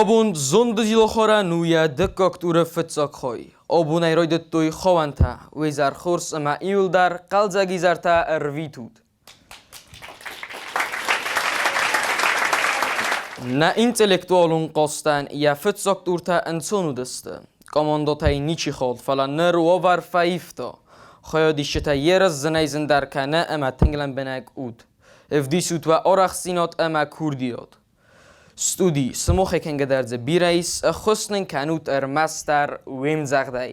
Абон зондызилохора нуйӕ дыккаг туры фыццаг хай. Абонӕй райдыдтой хауӕнтӕ, уе хорз ӕмӕ иуылдӕр хъӕлдзӕг изӕртӕ ӕрвитут. Нӕ интеллектуалон хъазтӕн йӕ фыццаг туртӕ ӕнцон уыдысты. Командӕтӕй ничи хауд, фӕлӕ ныр уавӕр фӕивта. Хайадисджытӕ ерыс зынӕй-зындӕр кӕны ӕмӕ тынг лӕмбынӕг ут. Ӕвдисут уӕ арӕхстдзинад ӕмӕ курдиат. Студи, сымахӕй кӕнгӕ дӕр дзы бирӕ ис, ӕххуыс нын кӕнут ӕрмӕстдӕр уе мдзӕгъдӕй.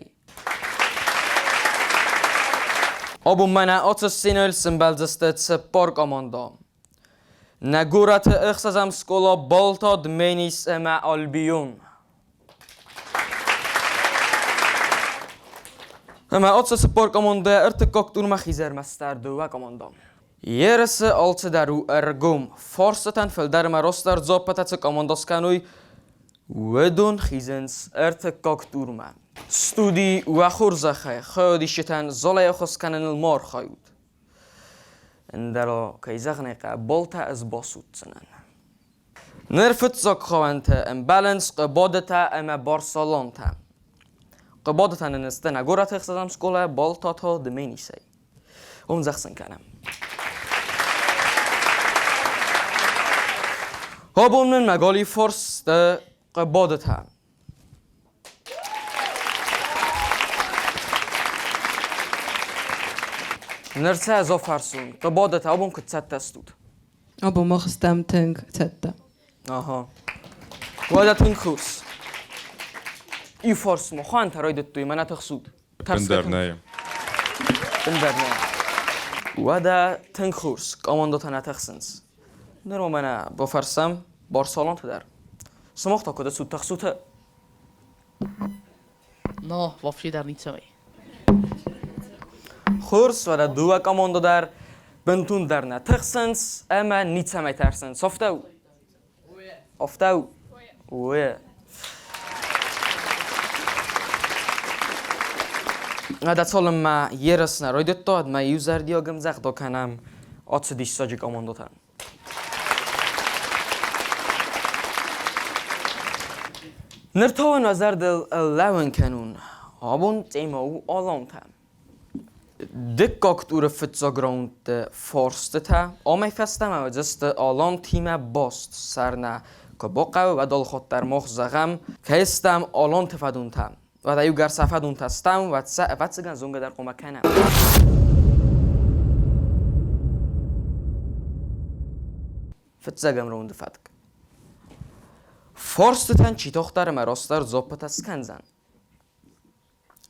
Абон мӕнӕ ацы сценӕйыл сӕмбӕлдзысты цыппар командӕ. Нӕ горӕты ӕхсӕзӕм скъола Балта, Дменис ӕмӕ Альбион. Ӕмӕ ацы цыппар командӕйӕ ӕртыккаг турмӕ хизӕрмӕ стӕр дыууӕ командӕ. Ересы алцыдӕр у ӕргом. Фарстытӕн фылдӕрмӕ растдӕр дзуаппытӕ цы командӕ скӕной, уыдон хизынц ӕртыккаг турмӕ. Студи уӕ хорзӕхӕй хайадисджытӕн залӕй ӕххуыс кӕныныл ма архайут. Ӕндӕр, кӕй зӕгъын ӕй хъӕуы, балтӕ ӕз басудздзынӕн. Ныр фыццаг хауӕнтӕ ӕмбӕлынц Хъыбадытӕ ӕмӕ Барсалонтӕ. Хъыбадытӕ нын сты нӕ горӕты ӕхсӕзӕм скъолайӕ, Балта та Дменисӕй. Уым дзӕхсын кӕнӕм. Абон нын мӕ галиу фарс сты Хъыбадытӕ. Ныр сӕ ӕз афӕрсон, Хъыбадытӕ абон куыд цӕттӕ стут? Абон мах стӕм тынг цӕттӕ. Ага. Уӕдӕ тынг хорз. Иу фарсмӕ хуантӕ райдыдтой, мӕнӕ тыхсут. Ӕндӕр нӕй. Ӕндӕр нӕй. Уӕдӕ тынг хорз, командӕтӕ нӕ тыхсынц. Ныр ма мӕнӕ бафӕрсӕм Барсалонты дӕр. Сымах та куыд ацуд тыхсут? Но, вообще дӕр ницӕмӕй. Хорз, уӕдӕ дыууӕ командӕ дӕр бынтондӕр нӕ тыхсынц ӕмӕ ницӕмӕй тӕрсынц. Афтӕ у? Афтӕ у? Уе. Ӕдӕ цалынмӕ ерыс нӕ райдыдта, уӕдмӕ иузӕрдиаг ӕмдзӕгъд акӕнӕм ацы диссаджы командӕтӕн. Ныр та уын уӕ зӕрдыл лӕууын кӕнун, абон темӕ у алантӕ. Дыккаг туры фыццаг раундты фарстытӕ амӕй фӕстӕмӕ уыдзысты алантимӕ баст. Сӕр нӕ куы бахъӕуы, уӕд алыхатт дӕр мах зӕгъӕм, кӕй стӕм аланты фӕдонтӕ. Уӕдӕ иугӕр сӕ фӕдонтӕ стӕм, уӕд сӕ, ӕвӕццӕгӕн, зонгӕ дӕр хъуамӕ кӕнӕм. Фыццӕгӕм раунды фӕтк. Фарстытӕн чи тохдар ӕмӕ растдӕр дзуаппытӕ скӕндзӕн?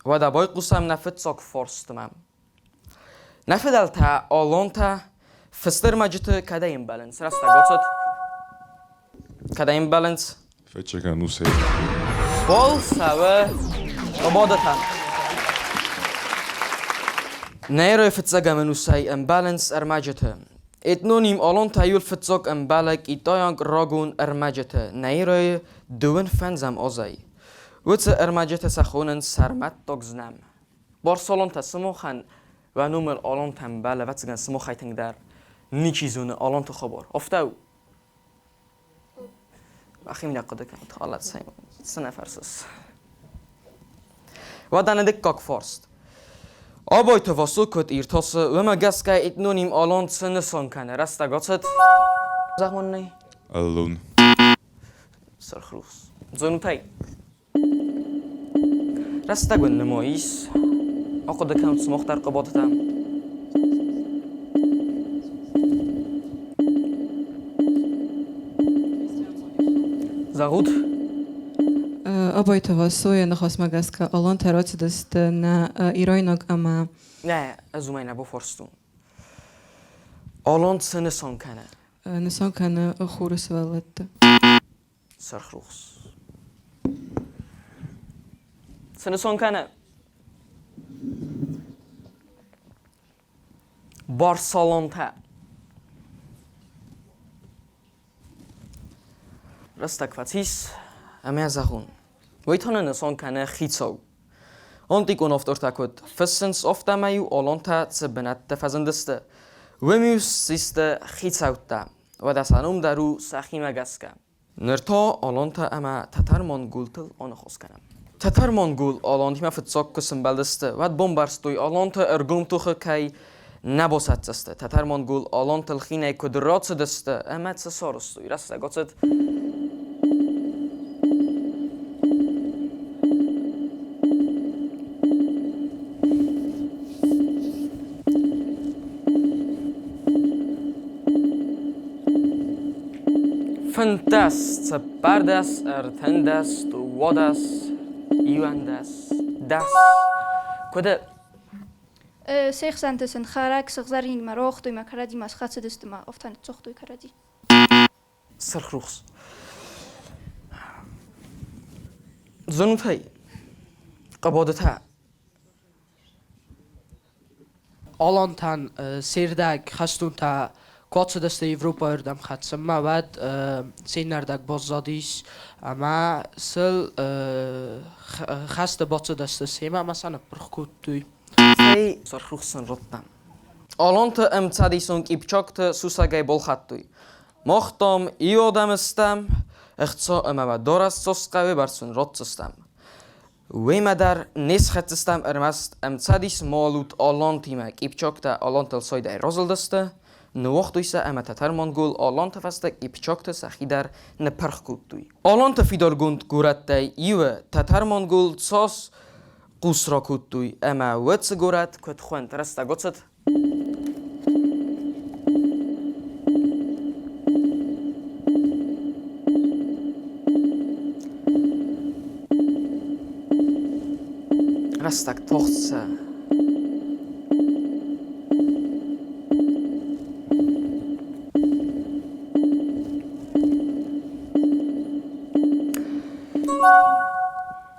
Уӕдӕ байхъусӕм нӕ фыццаг фарстмӕ. Нӕ фыдӕлтӕ алантӕ фысты ӕрмӕджыты кӕдӕй ӕмбӕлынц? Рӕстӕг ацыд. Кӕдӕй ӕмбӕлынц? Фӕччӕгӕн усӕй. Бол цӕуы Къободатӕм. Нӕ фыццӕгӕм ӕнусӕй ӕмбӕлынц ӕрмӕджыты. Этноним алантӕ иуыл фыццаг ӕмбӕлы китайаг рагон ӕрмӕджыты Нӕйройы дыууын фӕндзӕм азӕй. Уыцы ӕрмӕджытӕ сӕ хонынц сӕрмӕттаг знӕм. Барсалонтӕ сымахӕн уӕ номыл алантӕм бӕл, ӕвӕццӕгӕн, сымахӕй тынгдӕр ничи зоны аланты хабар. Афтӕ у? Мӕхи нӕ хъуыды кӕнут, халат цы нӕ фӕрсыс. Уӕдӕ нӕ дыккаг фарст. Абайты Васо куыд иртасы, уымӕ гӕсгӕ этноним алан цы нысан кӕны? Рӕстӕг ацыд? Зӕгъон нӕй? Аллон. Сырхрухс. Зонут ӕй? Рӕстӕг уын нымайыс? Ахъуыды кӕнут сымах дӕр къабатытӕ. Зӕгъут? Абайты Васойы ныхасмӕ гӕсгӕ алантӕ рацыдысты нӕ ирайнаг ӕмӕ Нӕ, ӕз уымӕй нӕ бафарстон. Алан цы нысан кӕны? Нысан кӕны хуры сывӕллӕтты. Сырхрухс. Цы нысан кӕны? Барсалонтӕ. Рӕстӕг фӕцис, ӕмӕ зӕгъон. Уый та нын нысан кӕны хицау. Антикон автортӕ куыд фыссынц, афтӕмӕй-иу алантӕ цы бынӕтты фӕзындысты, уым-иу систы хицӕуттӕ. Уӕдӕ сӕ ном дӕр у сӕхимӕ гӕсгӕ. Ныр та алантӕ ӕмӕ тӕтӕр-монгултыл аныхас кӕнӕм. Тӕтӕр-монгул алантимӕ фыццаг куы сымбӕлдысты, уӕд бамбӕрстой, алантӕ ӕргом тохы кӕй нӕ басӕтдзысты. Тӕтӕр-монгул алантыл хинӕй куыд рацыдысты ӕмӕ цы сарӕзтой, рӕстӕг ацыд. 15, 14, 13, 12, 11, 10. Куыд Се хсӕнты сын хӕрӕг сыгъзӕринмӕ рохтой мӕ кӕрӕдзимӕ схӕцыдысты мӕ афтӕ ныццагътой кӕрӕдзи. Сырх рухс. Зонут ӕй, къӕбодытӕ. Алантӕн се рдӕг хӕстонтӕ куы ацыдысты Европӕйы рдӕм хӕцынмӕ, уӕд се ннӕрдӕг баззадис ӕмӕ сыл хӕсты бацыдысты семӕ ӕмӕ сӕ ныппырх кодтой. Цӕй сырх рухс сын радтам. Аланты ӕмцӕдисон къипчакты сусӕгӕй балхӕдтой. Мах, дам, иу адӕм стӕм, ӕхца ӕмӕ уӕ дарӕс цас хъӕуы, бӕрц уын ратдзыстӕм. Уемӕ дӕр не схӕцдзыстӕм ӕрмӕст ӕмцӕдис малут алантимӕ, къипчактӕ алантыл сайдӕй разылдысты, ныууагътой сӕ ӕмӕ тӕтӕр-монгол аланты фӕстӕ къипчакты сӕхи дӕр ныппырх кодтой. Аланты фидаргонд горӕттӕй иуы тӕтӕр-монгол цас хъус ракодтой ӕмӕ уыцы горӕт куыд хуынд, рӕстӕг ацыд. Рӕстӕг тохтсӕ.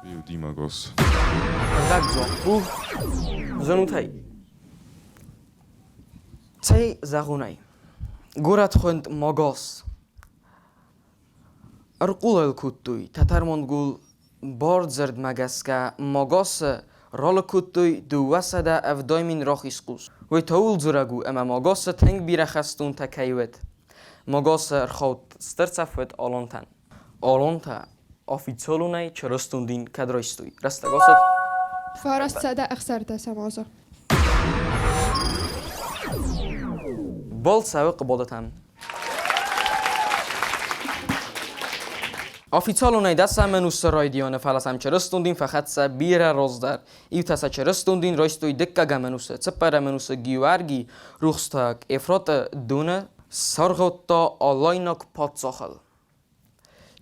Иудимагос. Фӕндаг дзуапп у. Зонут ӕй? Цӕй зӕгъун ӕй, горӕт хунд Могос. Ӕркъулӕл кодтой тӕтӕр-монгол бардзырдмӕ гӕсгӕ Могосы ралыг кодтой 270 000 рахиз хъус. Уый тӕуыл дзурӕг у, ӕмӕ Могосы тынг бирӕ хӕстонтӕ кӕй уыд. Могосы ӕрхауд стыр цӕф уыд алантӕн. Алантӕ официалонӕй чырыстон дин кӕд райстой? Рӕстӕг ацыд. 916 азы. Бол цӕуы Хъыбодатӕм. Официалонӕй дӕсӕм ӕнусы райдианы, фӕлӕ сӕм чырыстон дин фӕхӕццӕ бирӕ раздӕр. Иутӕ сӕ чырыстон дин райстой дыккӕгӕм ӕнусы, цыппӕрӕм ӕнусы Геуӕрги рухстаг Ефраты доны саргъуыдта алайнаг паддзахыл.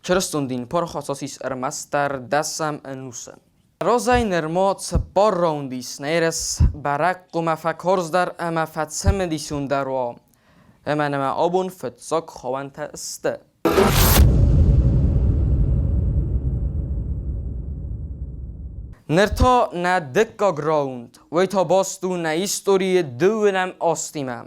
Чырыстон дин парахат ацис ӕрмӕстдӕр дӕсӕм ӕнусы. Разӕй нырма цыппар раунд ис, нӕ ерыс бӕрӕг хъуамӕ фӕкарздӕр ӕмӕ фӕцымыдисондӕр уа. Ӕмӕ нӕмӕ абон фыццаг хауӕнтӕ сты. Ныр та нӕ дыккаг раунд. Уый та баст у нӕ историйы дыууынӕм азтимӕ.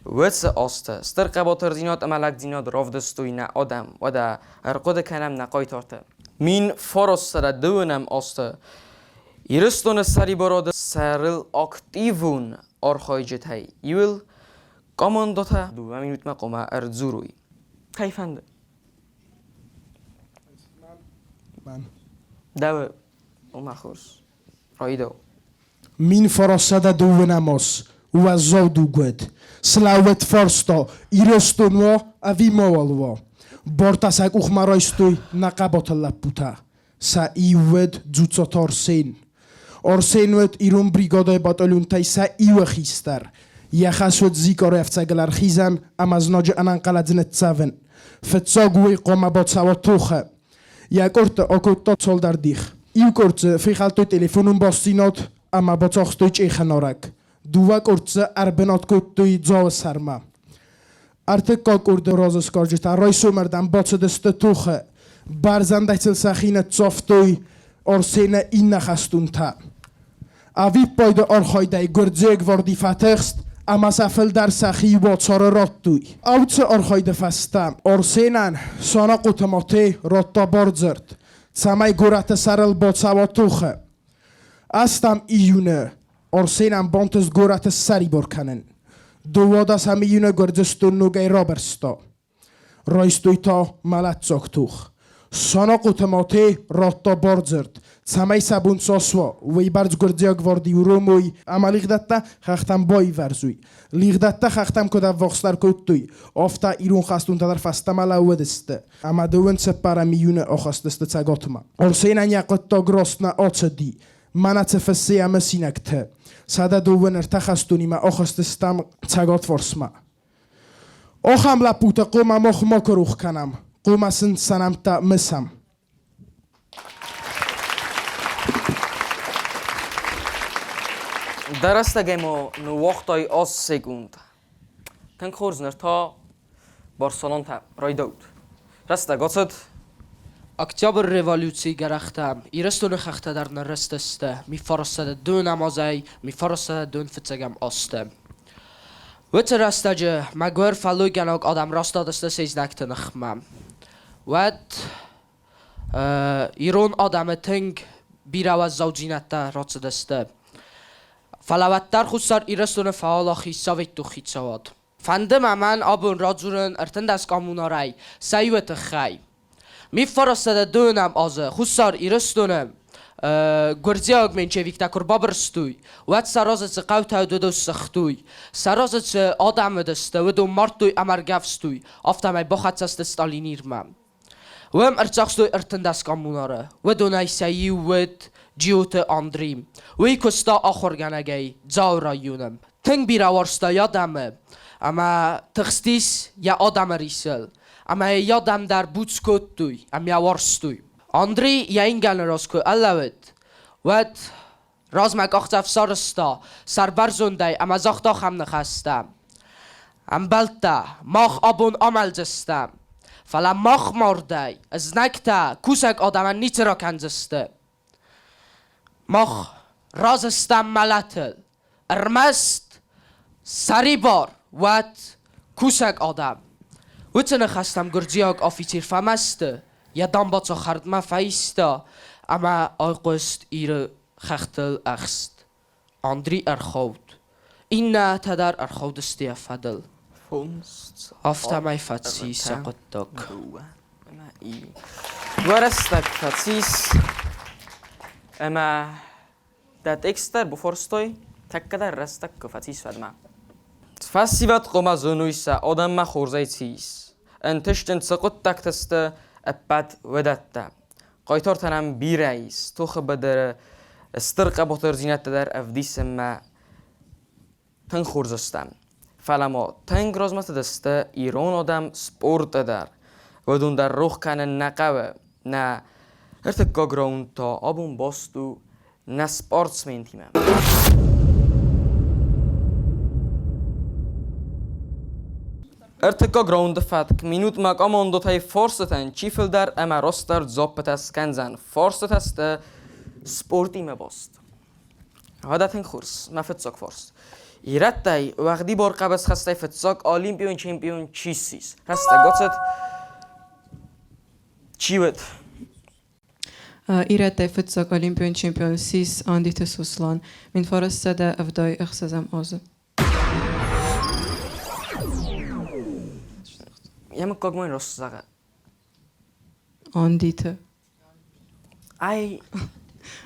Уыцы азты стыр хъӕбатырдзинад ӕмӕ лӕгдзинад равдыстой нӕ адӕм, уӕдӕ ӕрхъуыды кӕнӕм нӕ хъайтарты. 1920 азты Ирыстоны сӕрибарады сӕрыл активон архайджытӕй иуыл командӕтӕ дыууӕ минутмӕ хъуамӕ ӕрдзурой. Кӕй фӕнды? Дӕуы, ома хорз. Райдау. 1920 аз уӕззау дуг уыд. Слӕууыд фарста, Ирыстон уа ӕви мауал уа. Бартӕ сӕ къухмӕ райстой нӕ хъӕбатыр лӕппутӕ. Сӕ иу уыд Дзуццаты Арсен. Арсен уыд ирон бригадӕйы батальонтӕй сӕ иуы хистӕр. Йӕ хӕс уыд Зикъары ӕфцӕгыл ӕрхизӕн ӕмӕ знаджы ӕнӕнхъӕлӕджы ныццӕвын. Фыццаг уый хъуамӕ бацӕуа тохы. Йӕ къордты акодта цалдӕр дих. Иу къорд дзы фехӕлдтой телефонон бастдзинад ӕмӕ бацахстой чъехӕнарӕг. Дыууӕ къорд дзы ӕрбынат кодтой Дзауы сӕрмӕ. Ӕртыккаг къорды разысгарджытӕ райсомӕрдӕм бацыдысты тохы. Бӕрзӕндӕй сыл сӕхи ныццавтой Арсены иннӕ хӕстонтӕ. Ӕвиппайды архайдӕй гуырдзиаг гварди фӕтыхст ӕмӕ сӕ фылдӕр сӕхи уацары радтой. Уыцы архайды фӕстӕ Арсенӕн Санахъоты Мате радта бардзырд, цӕмӕй горӕты сӕрыл бацӕуа тохы. Ӕстӕм июны Арсенӕн бантыст горӕты ссӕрибар кӕнын. 12 июны Гуырдзыстон ногӕй рабырста. Райстой та мӕлӕтдзаг тох. Санахъоты Мате радта бардзырд, цӕмӕй сӕ бон цас уа, уыйбӕрц гуырдзиаг гварди уромой ӕмӕ лигъдӕттӕ хӕхтӕм баивӕрзой. Лигъдӕттӕ хӕхтӕм куыд ӕввахсдӕр кодтой, афтӕ ирон хӕстонтӕ дӕр фӕстӕмӕ лӕууыдысты ӕмӕ дыууын цыппӕрӕм июны ахызтысты Цӕгатмӕ. Арсенӕн йӕ хъуыддаг раст нӕ ацыди, мӕнӕ цы фыссы йӕ мысинӕгты. 123 хӕстонимӕ ахызтыстӕм Цӕгатварсмӕ. Ахӕм лӕппутӕ хъуамӕ мах макуы рох кӕнӕм, хъуамӕ сын сӕ нӕмттӕ мысӕм. Дӕ рӕстӕгӕй ма ныууагътай аст секунд. Тынг хорз, ныр та Барселонтӕ райдаут. Рӕстӕг ацыд. Октябры революцийы гӕрӕхтӕ Ирыстоны хӕхтӕ дӕр ныррызтысты миффарстады дыууын азӕй миффарстады дыууын фыццӕгӕм азты. Уыцы рӕстӕджы мӕгуыр фӕллойгӕнӕг адӕм растадысты се знӕгты ныхмӕ. Уӕд ирон адӕмы тынг бирӕ уӕззаудзинӕдтӕ рацыдысты. Фӕлӕ уӕддӕр Хуссар Ирыстоны фӕуӕлахиз Советон хицауад. Фӕнды мӕ мӕн абон радзурын 13 коммунарӕй сӕ иуы тыххӕй. 1909 азы Хуссар Ирыстоны гуырдзиаг меньшевиктӕ куы рбабырстой, уӕд сӕ разы цы хъӕутӕ уыд, уыдон ссыгътой. Сӕ разы цы адӕм уыдысты, уыдон мардтой ӕмӕ ӕргӕвстой, афтӕмӕй бахӕццӕ сты Сталинирмӕ. Уым ӕрцахстой 13 коммунары. Уыдонӕй сӕ иу уыд Джиоты Андри. Уый куыста ахуыргӕнӕгӕй Дзауы районы. Тынг бирӕ уарзта йӕ адӕмы ӕмӕ тыхстис йӕ адӕмы рисыл. Ӕмӕ йӕ адӕм дӕр буц кодтой ӕмӕ йӕ уарзтой. Андрей йӕ ингӕны раз куы ӕрлӕууыд, уӕд размӕ къахдзӕф сарӕзта сӕрбӕрзондӕй ӕмӕ загъта ахӕм ныхӕстӕ: Ӕмбӕлттӕ, мах абон амӕлдзыстӕм, фӕлӕ мах мардӕй знӕгтӕ кусӕг адӕмӕн ницы ракӕндзысты. Мах разы стӕм мӕлӕтыл, ӕрмӕст сӕрибар уӕд кусӕг адӕм. Уыцы ныхӕстӕм гуырдзиаг афицер фӕмӕсты, йӕ дамбаца хӕрдмӕ фӕиста ӕмӕ айхъуыст Иры хӕхтыл ӕхст. Андри ӕрхауд. Иннӕтӕ дӕр ӕрхаудысты йӕ фӕдыл. Афтӕмӕй фӕци сӕ хъуыддаг. Уӕрӕстӕг фӕцис ӕмӕ дӕ текст дӕр бафарстой, тӕккӕ дӕр рӕстӕг куы фӕцис, уӕдмӕ. Фӕсивӕд хъуамӕ зоной сӕ адӕммӕ хорзӕй цы ис. Ӕнтыстджын цы хъуыддӕгтӕ сты, ӕппӕт уыдӕттӕ. Хъайтартӕ нӕм бирӕ ис, тохы быдыры стыр хъӕбатырдзинӕдтӕ дӕр ӕвдисынмӕ тынг хорз стӕм. Фӕлӕ ма тынг размӕ цыдысты ирон адӕм спорты дӕр. Уыдон дӕр рох кӕнын нӕ хъӕуы. Нӕ ӕртыккаг раунд та абон баст у нӕ спортсментимӕ. Ӕртыккаг раунды фӕтк минутмӕ командӕтӕй фарстытӕн чи фылдӕр ӕмӕ растдӕр дзуаппытӕ скӕндзӕн. Фарстытӕ сты спортимӕ баст. Уӕдӕ тынг хорз, мӕ фыццаг фарст. Ирӕттӕй уӕгъдибар хъӕбысхӕстӕй фыццаг олимпион чемпион чи ссис? Рӕстӕг ацыд. Чи уыд? Ирӕттӕй фыццаг олимпион чемпион ссис Андиты Сослан 1976 азы. Йӕ мыггаг ма йын раст зӕгъы. Андиты. Ай.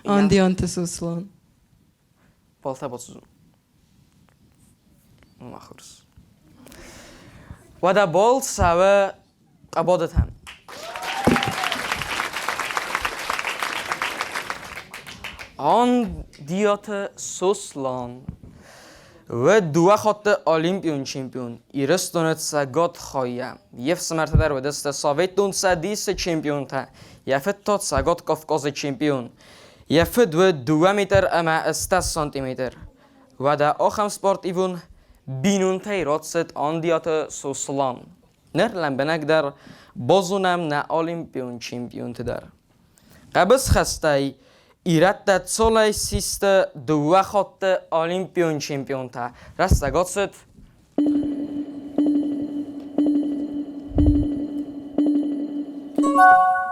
Андианты Сослан. Балта бацу. Ма хорз. Уӕдӕ бол цӕуы къӕбодытӕм. Андиаты Сослан уыд дыууӕ хатты олимпион чемпион Ирыстоны Цӕгат хайӕ. Йе фсымӕртӕ дӕр уыдысты Советон Цӕдисы чемпионтӕ, йӕ фыд та Цӕгат Кавказы чемпион. Йӕ фыд уыд 2 метр ӕмӕ 100 сантиметр. Уӕдӕ ахӕм спортивон бинонтӕй рацыд Андиаты Сослан. Ныр лӕмбынӕгдӕр базонӕм нӕ олимпион чемпионты дӕр. Хъӕбысхӕстӕй ирӕттӕ цолӕй систы дыууӕ хатты олимпион чемпионтӕ. Рӕстӕг ацыд.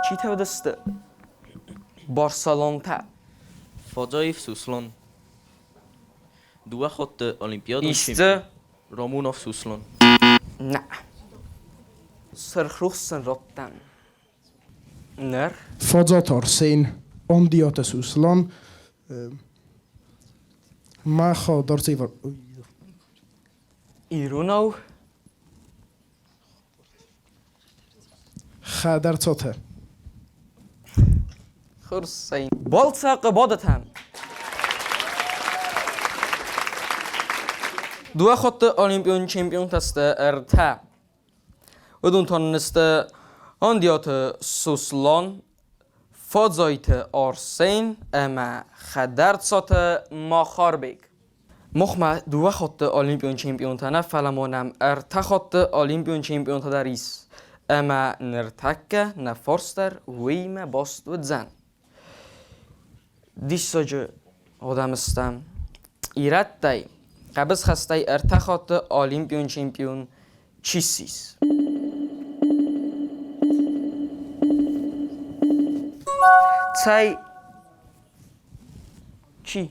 Читӕ уыдысты? Барселонтӕ. Фадзаев Суслан. Дыууӕ хатты олимпиадон Исты? Рамунов Суслан. Нӕ. Сырхрухсын родтӕн. Ныр Фадзаты Арсен, Андиаты Суслан, Маха Дарцева. Иронау Хӕдӕрцатӕ. Хурсайн. Балцӕ Хъуыбадытӕм. Дыууӕ хатты олимпион чемпионтӕ сты ӕртӕ. Уыдон та нын сты Андиаты Сослан, Фадзайты Арсен ӕмӕ Хӕдӕрцаты Махарбег. Махмӕ дыууӕ хатты олимпион чемпионтӕ нӕ, фӕлӕ ма нӕм ӕртӕ хатты олимпион чемпионтӕ дӕр ис. Ӕмӕ ныртӕккӕ нӕ фарс дӕр уыимӕ баст уыдзӕн. Диссаджы адӕм стӕм. Ирӕттӕй хъӕбысхӕстӕй ӕртӕ хатты олимпион чемпион чи ссис? Цӕй Чи?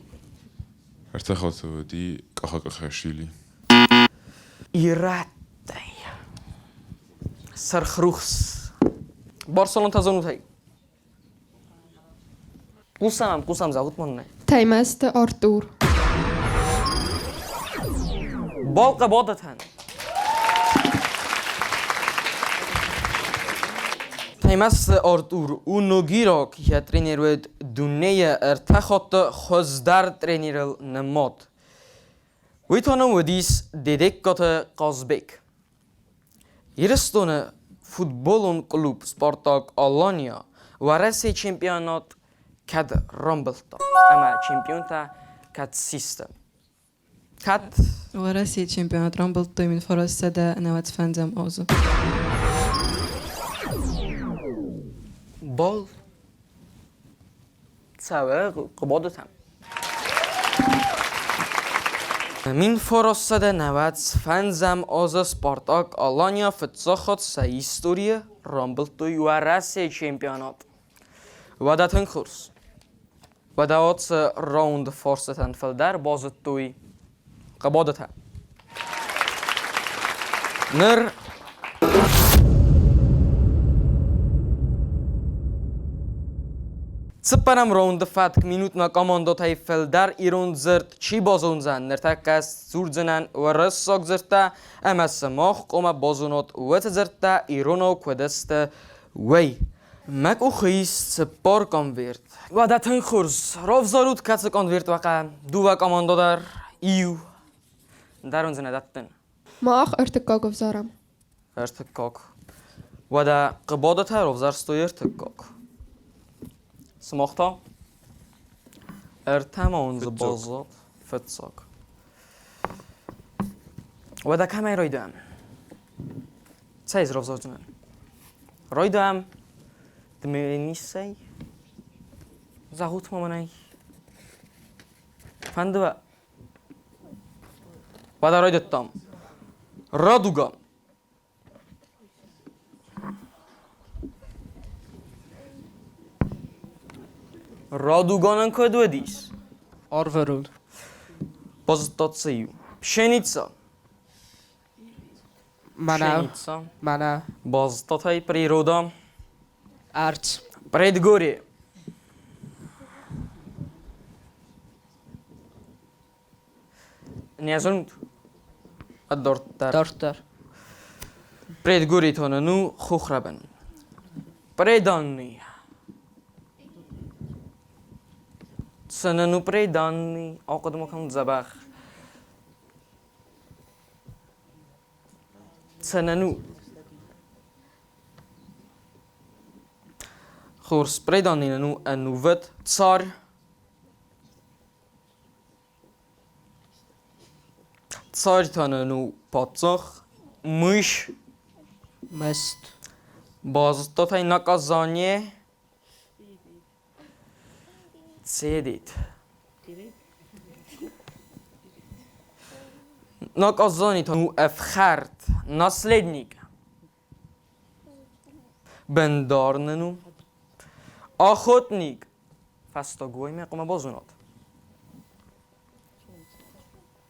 Ӕртӕ хатты уыди Къаха-Къахашвили. Ирӕттӕй. Сырхрухс. Барселон та зонут ӕй? Хъусӕм, хъусӕм, зӕгъут ма нын ӕй. Таймӕзты Артур. Балкъа бадатӕн. Таймӕзты Артур у ногираг, йӕ тренер уыд дунейы ӕртӕ хатты хуыздӕр тренерыл нымад. Уый та нын уыдис Дедегкаты Хъазбег. Ирыстоны футболон клуб «Спартак Алания» Уӕрӕсейы чемпионат кӕд рамбылдта ӕмӕ чемпионтӕ кӕд систы? Кӕд? Уӕрӕсейы чемпионат рамбылдтой 1995 азы. Бал цӕуы Хъуыбадытӕм. 1995 азы «Спартак Алания» фыццаг хатт сӕ историйы рамбылдтой Уӕрӕсейы чемпионат. Уӕдӕ тынг хорз. Уӕдӕ ацы раунды фарстытӕн фылдӕр базыдтой Хъуыбадытӕ. Ныр цыппӕрӕм раунды фӕтк минутмӕ командӕтӕй фылдӕр ирон дзырд чи базондзӕн, ныртӕккӕ сдзурдзынӕн уырыссаг дзырдтӕ ӕмӕ сымах хъуамӕ базонат уыцы дзырдтӕ иронау куыд сты, уый. Мӕ къухы ис цыппар конверт. Уӕдӕ тынг хорз. Равзарут, кӕцы конверт уӕ хъӕуы. Дыууӕ командӕ дӕр иу. Дӕр уын дзы нӕ дӕттын. Мах ӕртыккаг ӕвзарӕм. Ӕртыккаг. Уӕдӕ Хъуыбадытӕ равзӕрстой ӕртыккаг. Сымах та? Ӕртӕ ма уын дзы баззад. Фыццаг. Уӕдӕ кӕмӕй райдайӕм? Цӕй ӕз равзардзынӕн? Райдайӕм Дменисӕй. Зӕгъут ма мӕнӕй. Фӕнды уӕ? Уӕдӕ райдыдтам. Радуга. Радуганӕн куыд уыдис? Арвӕрон. Базыдтат цы иу. Пшеница. Мӕнӕу. Пшеница. Мӕнӕу. Базыдтат ӕй природа. Ӕрдз. Предгорье. Не зонут? Дарддӕр. Дарддӕр. Предгорье тонын у хохрӕбын. Преданный. Цы нын у преданный? Ахъуыды ма кӕнут дзӕбӕх. Цы нын у? Хорз, преданный нын у ӕнувыд царь. Царь та нын у паддзах, мышь. Мыст. Базыдтат ӕй наказание. Цедит. Наказание та у ӕфхӕрд, наследник. Бындар нын у. Охотник. Фӕстагоймӕ хъуамӕ базонат.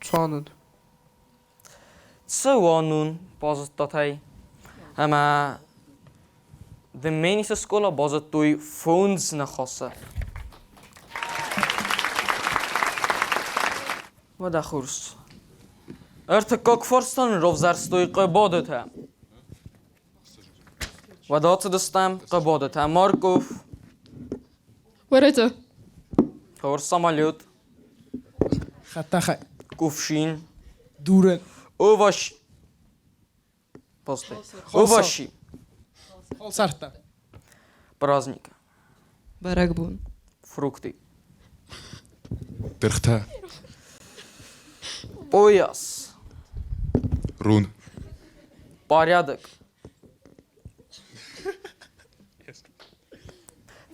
Цуанон. Цуанон базыдтат ӕй. Ӕмӕ Дменисы скъола базыдтой фондз ныхасы. Уӕдӕ хорз. Ӕртыккаг фарстӕн равзӕрстой Хъӕбӕдатӕ. Уӕдӕ ацыдыстӕм Хъӕбӕдатӕ. Марков. Уӕрӕсе. Хорз самолет. Хӕдтӕхӕг. Кувшин. Дурын. Овощ. После. Овощи. Халсартӕ. Праздник. Бӕрӕгбон. Фрукты. Дыргътӕ. Пояс. Рун. Порядок.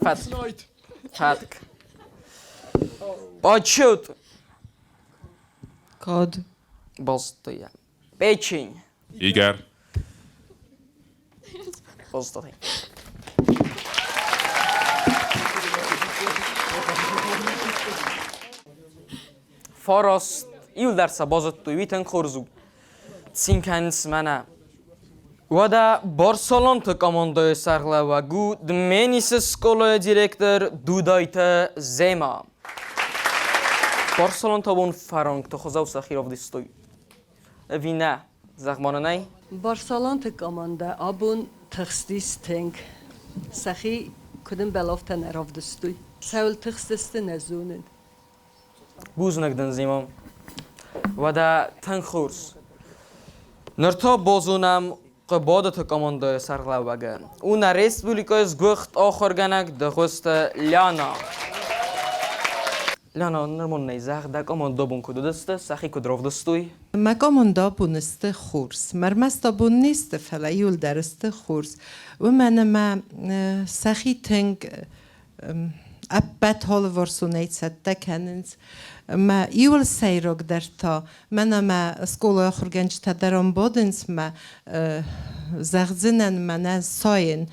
Фӕтк. Фӕтк. Почет. Кад. Базыдтой. Печень. Игӕр. Базыдтой. Фараст иуылдӕр сӕ базыдтой, уый тынг хорз у. Цин кӕнынц мӕнӕ. Уӕдӕ Барселонты командӕйы сӕргълӕууӕг у Дменисы скъолайы директор Дудайты Зема. Барселонты абон фӕранкты хуызау сӕхи равдыстой. Ӕви нӕ? Зӕгъ-ма нын ӕй. Барселонты командӕ абон тыхстис тынг. Сӕхи куыд ӕмбӕлы, афтӕ нӕ равдыстой. Цӕуыл тыхстысты, нӕ зонын. Бузныг дын, Зимо. Уӕдӕ тынг хорз. Ныр та базонӕм Хъуыбадыты командӕйы сӕргълӕууӕгы. У нӕ республикӕйы сгуыхт ахуыргӕнӕг Дыгъуызты Ляна. Ляна, нырмон нӕй зӕгъ, дӕ командӕ бон куыд уыдысты, сӕхи куыд равдыстой? Мӕ командӕ абон сты хорз. Ӕрмӕст абон не сты, фӕлӕ иуылдӕр сты хорз. Уымӕн ӕмӕ сӕхи тынг ӕппӕт алыварсонӕй цӕттӕ кӕнынц. Мӕ иуыл сӕйрагдӕр та, мӕнӕ мӕ скъолайы ахуыргӕнджытӕ дӕр ам бадынц, мӕ зӕгъдзынӕн, мӕнӕ сайын.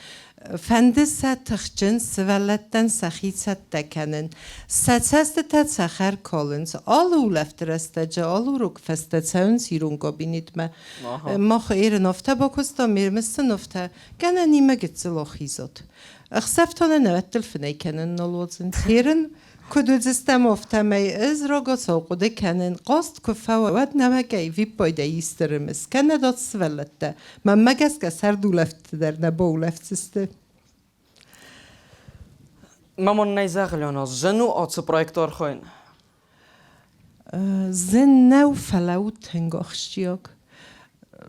Фӕнды сӕ тыхджын сывӕллӕттӕн сӕхи цӕттӕ кӕнын. Сӕ цӕстытӕ цӕхӕр калынц. Алы улӕфты рӕстӕджы, алы урок фӕстӕ цӕуынц ирон кабинетмӕ. Мах ерын афтӕ бакуыстам, ермыс сын афтӕ, гӕнӕнимӕ гыццыл ахизат. Ӕхсӕв та нӕ нӕуӕттыл фынӕй кӕнын нал уадзынц. Херын куыд уыдзыстӕм, афтӕмӕй ӕз рагацау хъуыды кӕнын, хъазт куы фӕуа, уӕд нӕуӕгӕй виппайдӕй исты рымыс, кӕнӕ дӕ сывӕллӕттӕ. Мӕнмӕ гӕсгӕ сӕрдулӕфтты дӕр нӕ баулӕфдзысты. Мамон нӕй зӕгълӕн, зын у ацы проекты архайын? Зын нӕу, фӕлӕ у тынг ахсджиаг.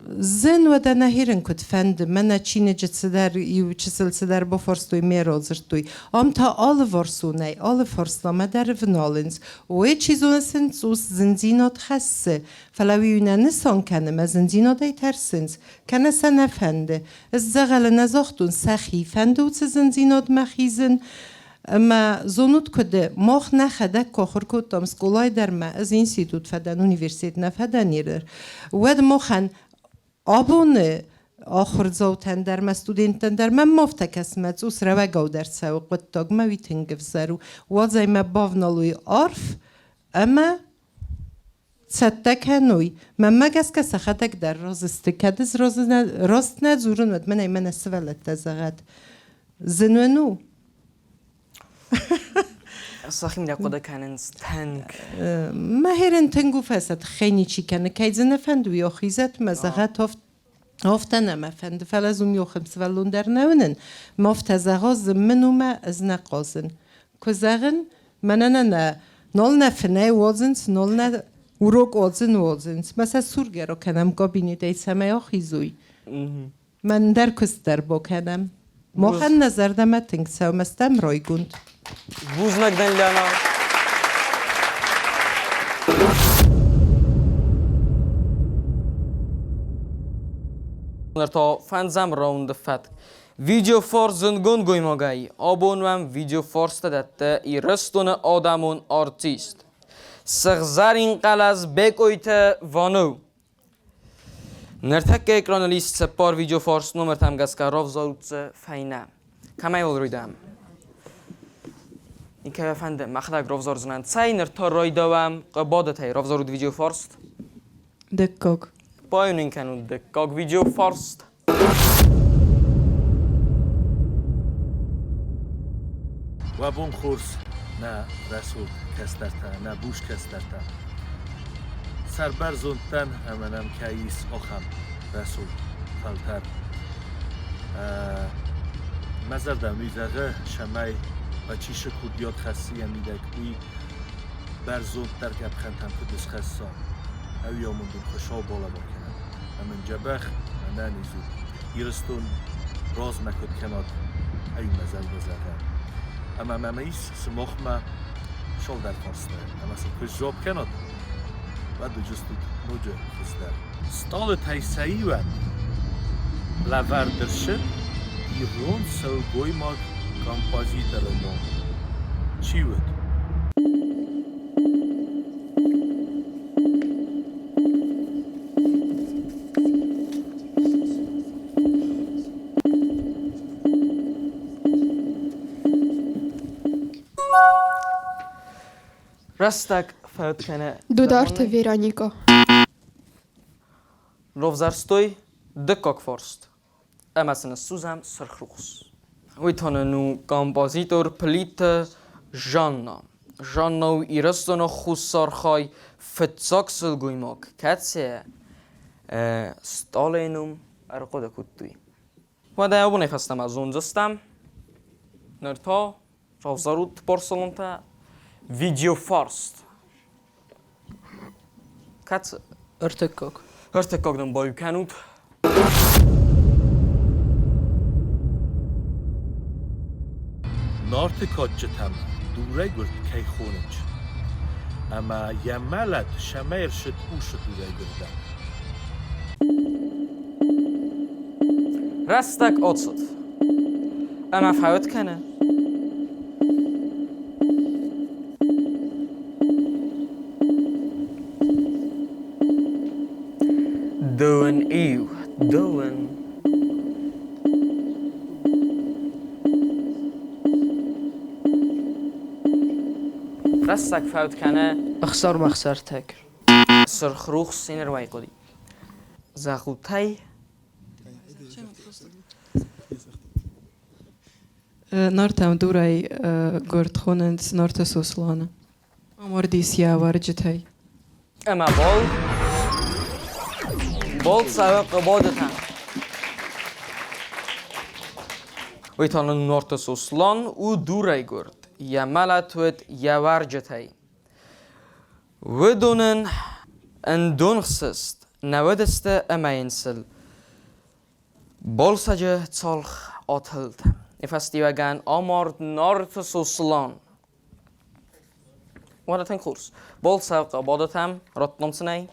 Зын уӕдӕ нӕ хирын куыд фӕнды, мӕнӕ чиныджы цыдӕр иу чысыл цыдӕр бафарстой, ме радзырдтой. Ам та алыварсонӕй, алы фарстамӕ дӕр ӕвналынц. Уый, чи зоны, сын цъус зындзинад хӕссы, фӕлӕ уый нӕ нысан кӕны, мӕ зындзинадӕй тӕрсынц, кӕнӕ сӕ нӕ фӕнды. Ӕз дзӕгъӕлы нӕ загътон, сӕхи фӕнды уыцы зындзинадмӕ хизын, Ӕмӕ зонут куыд, мах нӕхӕдӕг куы ахуыр кодтам скъолайы дӕр ма ӕз институт фӕдӕн, университет нӕ фӕдӕн дӕр, уӕд махӕн абоны ахуырдзаутӕн дӕр ма студенттӕн дӕр мӕм ма афтӕ кӕсы, мӕ цъус рӕуӕгаудӕр цӕуы хъуыддагмӕ, уый тынг ӕвзӕр у. Уадз ӕй мӕ бавналой арф ӕмӕ цӕттӕ кӕной. Мӕнмӕ гӕсгӕ сӕхӕдӕг дӕр разы сты. Кӕд ӕз раст нӕ дзурын, уӕд мӕнӕй мӕнӕ сывӕллӕттӕ зӕгъӕд. Зын уын у? Сӕхимӕ хъуыды кӕнынц тынг. Мӕ херен тынг у фӕсӕт, хӕй ничи кӕны. Кӕй дзы нӕ фӕнды, уый ахизӕт, мӕ зӕгъӕт, афтӕ нӕ мӕ фӕнды, фӕлӕ ӕз уым йохым сывӕллон дӕр нӕ уынын. Мӕ афтӕ зӕгъа, мын у мӕ ӕз нӕ хъазын. Куы зӕгъын, мӕнӕ нӕ нӕ нал нӕ фынӕй уадзынц, нал нӕ урок уадзын уадзынц. Мӕ сӕ сургӕ ракӕнӕм кабинетӕй, цӕмӕй ахизой. Мӕн дӕр куыст дӕр бакӕнӕм. Махӕн нӕ зӕрдӕмӕ тынг цӕуы, мӕ стӕм райгонд. Бузныг дын, Лена. Ныр та фӕндзӕм раунды фӕтк. Видеофорс зындгонд гоймагӕй абон уӕм видеофорстӕ дӕтты Ирыстоны адӕмон артист. Сыгъзӕрин хъӕлӕс Бекъойты Вано. Ныртӕккӕ экраныл ис цыппар видеофарст номыртӕм гӕсгӕ равзарут дзы фӕйнӕ. Кӕмӕй уыл райдайӕм? Никӕй фӕнды, мӕхӕдӕг равзардзынӕн. Цӕй, ныр та райдайӕм Хъуыбадатӕй. Равзарут видеофарст. Дыккаг. Баиу нын кӕнут дыккаг видеофарст. Уӕ бон хорз, нӕ рӕсугъд кӕстӕртӕ, нӕ буз кӕстӕртӕ. Сӕрбӕрзонд дӕн ӕмӕ нӕм кӕй ис ахӕм рӕсугъд фӕлтӕр. Мӕ зӕрдӕ уый зӕгъы, цӕмӕй Бачисы курдиат хӕссы йӕ мидӕг, уый бӕрзонддӕр къӕпхӕнтӕм куыд ысхӕсса, ӕви амонд ын Хуыцау балӕвар кӕнӕд. Ӕмӕ ын дзӕбӕх, ӕнӕниз ут, Ирыстон размӕ куыд кӕнат, ӕви мӕ зӕрдӕ зӕгъа. Ӕмӕ мӕм ис сымахмӕ цалдӕр фарстайы, ӕмӕ сын куы сдзуапп кӕнат, уӕд уыдзыстут ноджы хуыздӕр. Стъалытӕй сӕ иуӕн лӕвӕрд ӕрцыд ирон сылгоймаг композиторы ном. Чи уыд? Рӕстӕг фӕуд кӕны. Дударты Вероникӕ. Равзӕрстой дыккаг фарст ӕмӕ сын ссудзӕм сырх рухс. Уый та нын у композитор Плиты Жанна. Жанна у Ирыстоны хуссар хай фыццаг сылгоймаг, кӕцы стъалыйы ном ӕрхъуыды кодтой. Уӕдӕ абонӕй фӕстӕмӕ зондзыстӕм. Ныр та равзарут порцелонтӕ видеофарст. Кӕцы? Ӕртыккаг. Ӕртыккаг нын баиу кӕнут. Нарты кадджытӕм дурӕйгуырд кӕй хонынц, ӕмӕ йӕ мӕлӕт цӕмӕй ӕрцыд уыцы дурӕйгуырдӕн? Рӕстӕг ацыд. Ӕмӕ фӕуд кӕны. Дыууын иу, дыууын. Рӕстӕг фӕуд кӕны. Ӕхсар-мӕхсӕртӕг. Сырх рухс синервӕй хъуыди. Зӕгъутӕй. Нартӕм дурӕй гуырд хонынц Нарты Сосланы. Амардис йӕ уӕрджытӕй. Ӕмӕ бол бол цӕуы Хъыбодытӕм. Уый та нын Нарты Сослан у дурӕй гуырд. Йӕ мӕлӕт уыд йӕ уӕрджытӕй. Уыдонӕн ӕндонхсыст нӕ уыдысты ӕмӕ йын сыл Балсӕджы цалх атылд. Йӕ фӕстиуӕгӕн амард Нарты Сослан. Уӕдӕ тынг хорз. Балсӕг Хъӕбӕдатӕм радтам сын ӕй.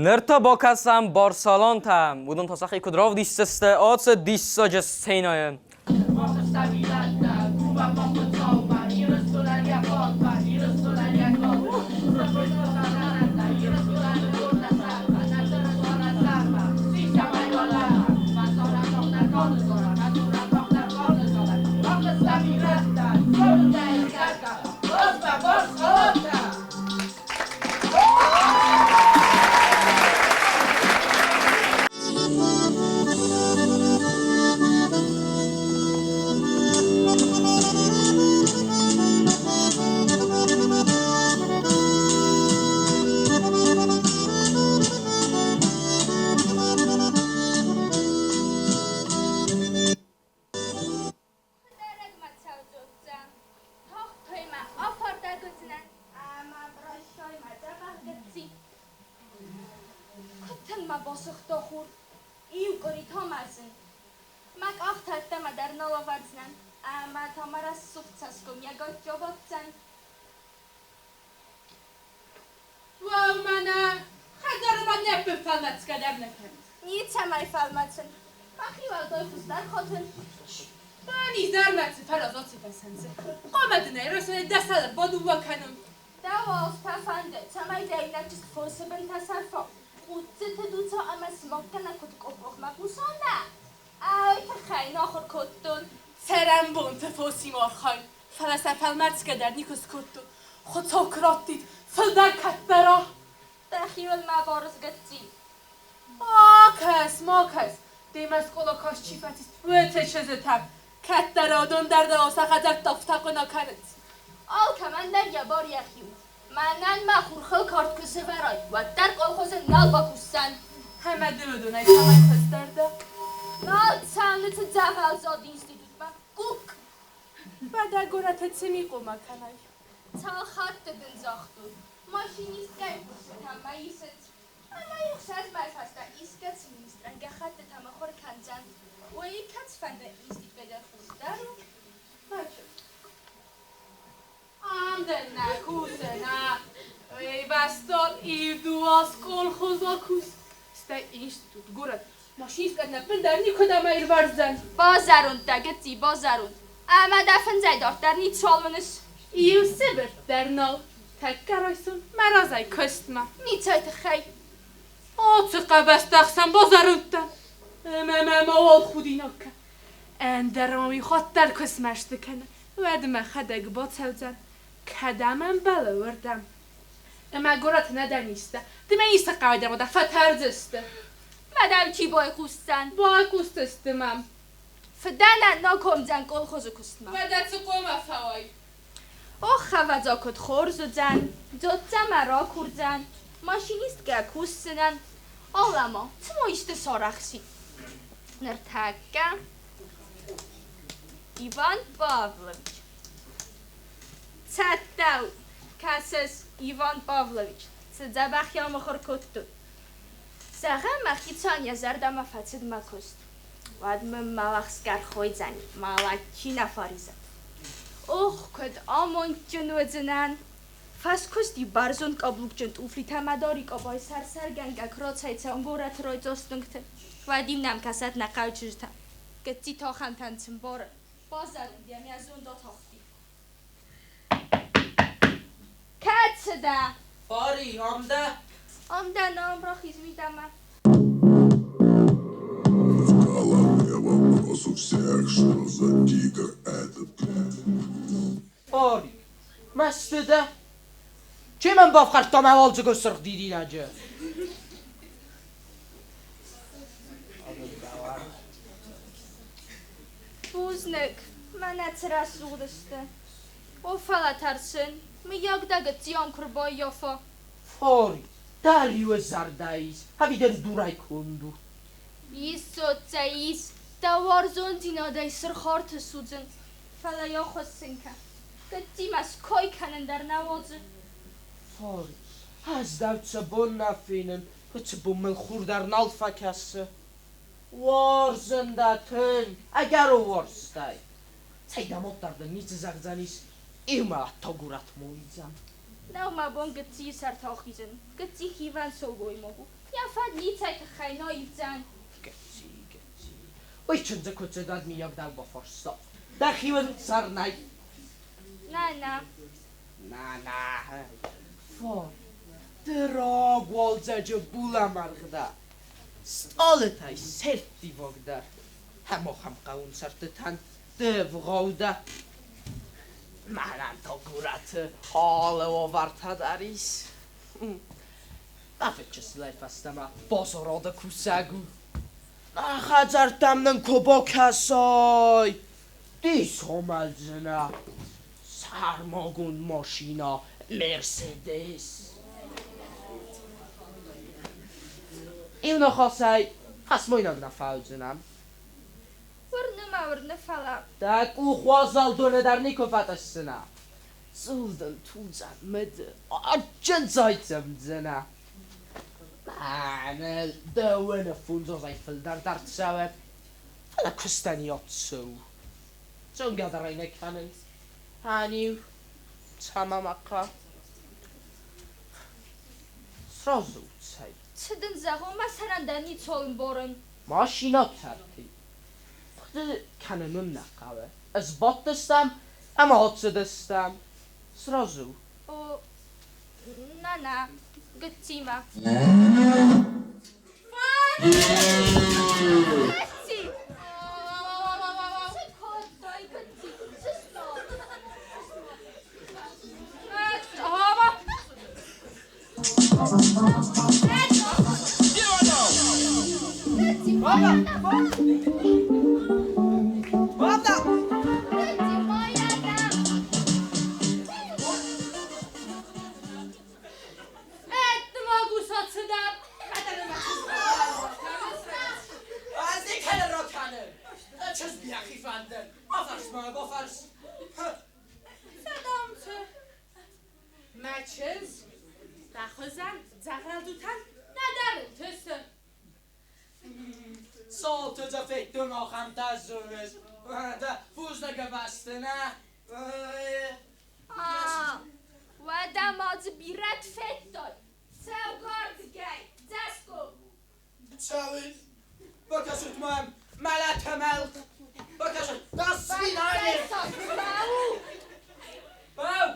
Ныр та бакӕсӕм Барсалонтӕм. Уыдон та сӕхи куыд равдисдзысты ацы диссаджы сценӕйы. Дӕхиуыл ма барыз, гыцци. Акӕс, ма кӕс, демӕ скъола каст чи фӕцис, уыцы чызджытӕм, кӕддӕра уыдон дӕр дӕуау сӕ хӕдзӕрттӕ хъуына кӕнынц. Алкӕмӕн дӕр йӕ бар йӕхи у. Мӕнӕн мӕ хурхыл кард куы сӕвӕрай, уӕддӕр колхозы нал бакусдзӕн. Ӕмӕ ды уыдонӕй цӕмӕй хуыздӕр дӕ? Нал цӕуын дзӕгъӕлзад институтмӕ. Гукк! Уӕдӕ горӕты цы ми хъуамӕ кӕнай? Цал хатты дын загътон, машинисткӕйы курсытӕм мӕ исынц. Ӕмӕ иу 20 мӕйы фӕстӕ искӕцы министрӕн гӕххӕттытӕ мыхуыр кӕндзӕн. Уый кӕцыфӕнды институтӕй дӕр хуыздӕр у. Ам дӕр нӕ кусына. Уый бӕстон иу-дыууӕ колхозы кус. Стӕй институт, горӕт, машинисткӕ нӕ ӕппындӕр никуыдӕм аирвӕздзӕн. Базӕронд дӕ, гыцци, базӕронд. Ӕмӕ дӕ фындзӕй дарддӕр ницуал уыныс. Иу сыбыртт дӕр нал. Тӕккӕ райсом мӕ разӕй куыстмӕ. Ницӕй тыххӕй. Ацы къабӕзты ӕхсӕн базӕронд дӕн. Ӕмӕ мӕ мауал худинаг кӕн. Ӕндӕр мӕ уый хатт дӕр куы смӕсты кӕна, уӕд мӕхӕдӕг бацӕудзӕн, кӕдӕм ӕмбӕлы, уырдӕм. Ӕмӕ горӕты нӕ дӕн исты. Ды мӕ исты хъауджыдӕр ма дӕ фӕтӕрдзысты. Мадам чи байхъусдзӕн? Байхъусдзысты мӕм. Фыдӕнӕн нӕ комдзӕн колхозы куыстмӕ. Уӕдӕ цы хъуамӕ фӕуай? Ох, ӕвӕдза, куыд хорз уыдзӕн, Дзоццӕ мӕ ракурдзӕн, машинисткӕ кусдзынӕн. Алӕ-ма, цыма исты сарӕхсид. Ныртӕккӕ Иван Павлович. Цӕттӕ у. Кӕсыс, Иван Павлович, цы дзӕбӕх йӕ мыхуыр кодтой. Зӕгъӕм, мӕхицӕн йӕ зӕрдӕмӕ фӕцыд мӕ куыст. Уӕд мын мӕ уӕхск ӕрхойдзӕни, мӕлӕт чи нӕ фӕризӕд. Ох, куыд амондджын уыдзынӕн! Фӕскуыст-иу бӕрзонд къаблукджын туфлитӕ мӕ дари къабайы сӕр-сӕргӕнгӕ куы рацӕйцӕуын горӕты райдзаст уынгты, уӕд-иу нӕм кӕсӕд нӕ хъӕуы чызджытӕ. Гыцци та ахӕмтӕн цы мбары? Базӕронд йӕм йӕ зонд атахти. Кӕцы дӕ? Фари, ам дӕ? Ам дӕн, ам, рахиз мидӕмӕ. В голове вопрос у всех, что за тигр этот. Фари, мӕсты дӕ? Чи мын бафхӕрдта мӕ уалдзыгон сырх дидинӕджы? Бузныг, мӕнӕ цы рӕсугъд сты. О, фӕлӕ тӕрсын, мыййаг дӕ гыцци ам куы рбаййафа. Фари, дӕ риуы зӕрдӕ ис, ӕви дын дурӕй конд у? Ис, Цоццӕ, ис, дӕ уарзондзинадӕй сырх арты судзын, фӕлӕ йӕ ахуыссын кӕн. Гыццимӕ ской кӕнын дӕр нӕ уадзы. Фари, ӕз дӕу цы бон нӕ фенын, уыцы бон мыл хур дӕр нал фӕкӕсы. Уарзын дӕ тынг, ӕгӕр уарзтай. Цӕй дӕ мад дӕр дын ницы зӕгъдзӕнис, иумӕ ӕддӕгурӕт мойдзӕн. Нӕу мӕ бон гыццийы сӕрты ахизын. Гыцци хивӕнд сылгоймаг у. Йӕ фӕд ницӕй тыххӕй нӕ ивдзӕн. Гыцци, гыцци, уый чындзы куы цыд, уӕд миййаг дӕу бафарста. Дӕхиуыл сӕр нӕй? Нӕ, нӕ. Нӕ, нӕ. Фари, ды рагуалдзӕджы булӕмӕргъ дӕ. Стъалытӕй сӕрттивагдӕр. Ӕмӕ ахӕм хъӕуын сӕртытӕн ды вгъау дӕ. Мӕнӕн та горӕты алы уавӕртӕ дӕр ис. Мӕ фыд чысылӕй фӕстӕмӕ базарады кусӕг у. Нӕ хӕдзӕрттӕм нын куы бакӕсай, дис амӕлдзынӕ. Сӕрмагонд машинӕ Мерседес. Иу ныхасӕй, фӕсмойнаг нӕ фӕуыдзынӕн. Уырны мӕ, уырны, фӕлӕ. Дӕ къух уазал доны дӕр никуы фӕтъысдзынӕ. Дзул дын тулдзӕн мыды, адджын цай цымдзынӕ. Мӕныл дыууын фондз азӕй фылдӕр дӕр цӕуы, фӕлӕ куыстӕн йӕ цы у? Зонгӕ дӕр ӕй нӕ кӕнынц. Ӕниу, цӕмӕ мӕ хъӕуы? Сразы у, цӕй. Цы дын зӕгъон, мӕ сӕрӕн дӕр ницуал ӕмбарын. Машинӕ тӕрты. Хъуыды кӕнын уын нӕ хъӕуы. Сбадтыстӕм ӕмӕ ацыдыстӕм. Сразы у. О, нана, гыццимӕ. Гыцци! Цы кодтай, гыцци? Сыстма! Чызг йӕхи фӕндӕн. Бафӕрс мӕ, бафӕрс. Цӕдӕмты. Мӕ чызг, дӕ хуызӕн дзӕгъӕлдутӕн нӕдӕр ӕнтысы. Цалты дӕ федтон ахӕмтӕ дзурыс. Дӕ бузныг ӕвасты, нӕ? Уӕдӕ ма дзы бирӕт федтай. Цӕугардыгӕй, дзӕсгом. Цӕуын. Бакӕсут мӕм, мӕлӕт амӕлт. Бакӕсут, до свидания! Бау!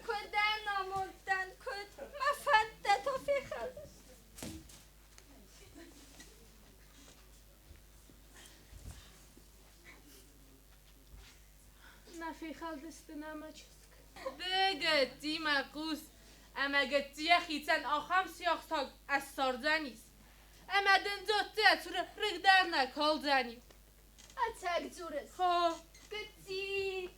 Куыд ӕнамонд дӕн, куыд, мӕ фӕндтӕ та фехӕлдысты. Нӕ фехӕлдысты нӕ мӕ чызг. Ды, гыцци, мӕ хъус, ӕмӕ гыцци йӕхицӕн ахӕм сиахсаг ӕссардзӕнис, ӕмӕ дын дзоццӕ цуры рыг дӕр нӕ калдзӕни. Ӕцӕг дзурыс? Хо. Гыцци!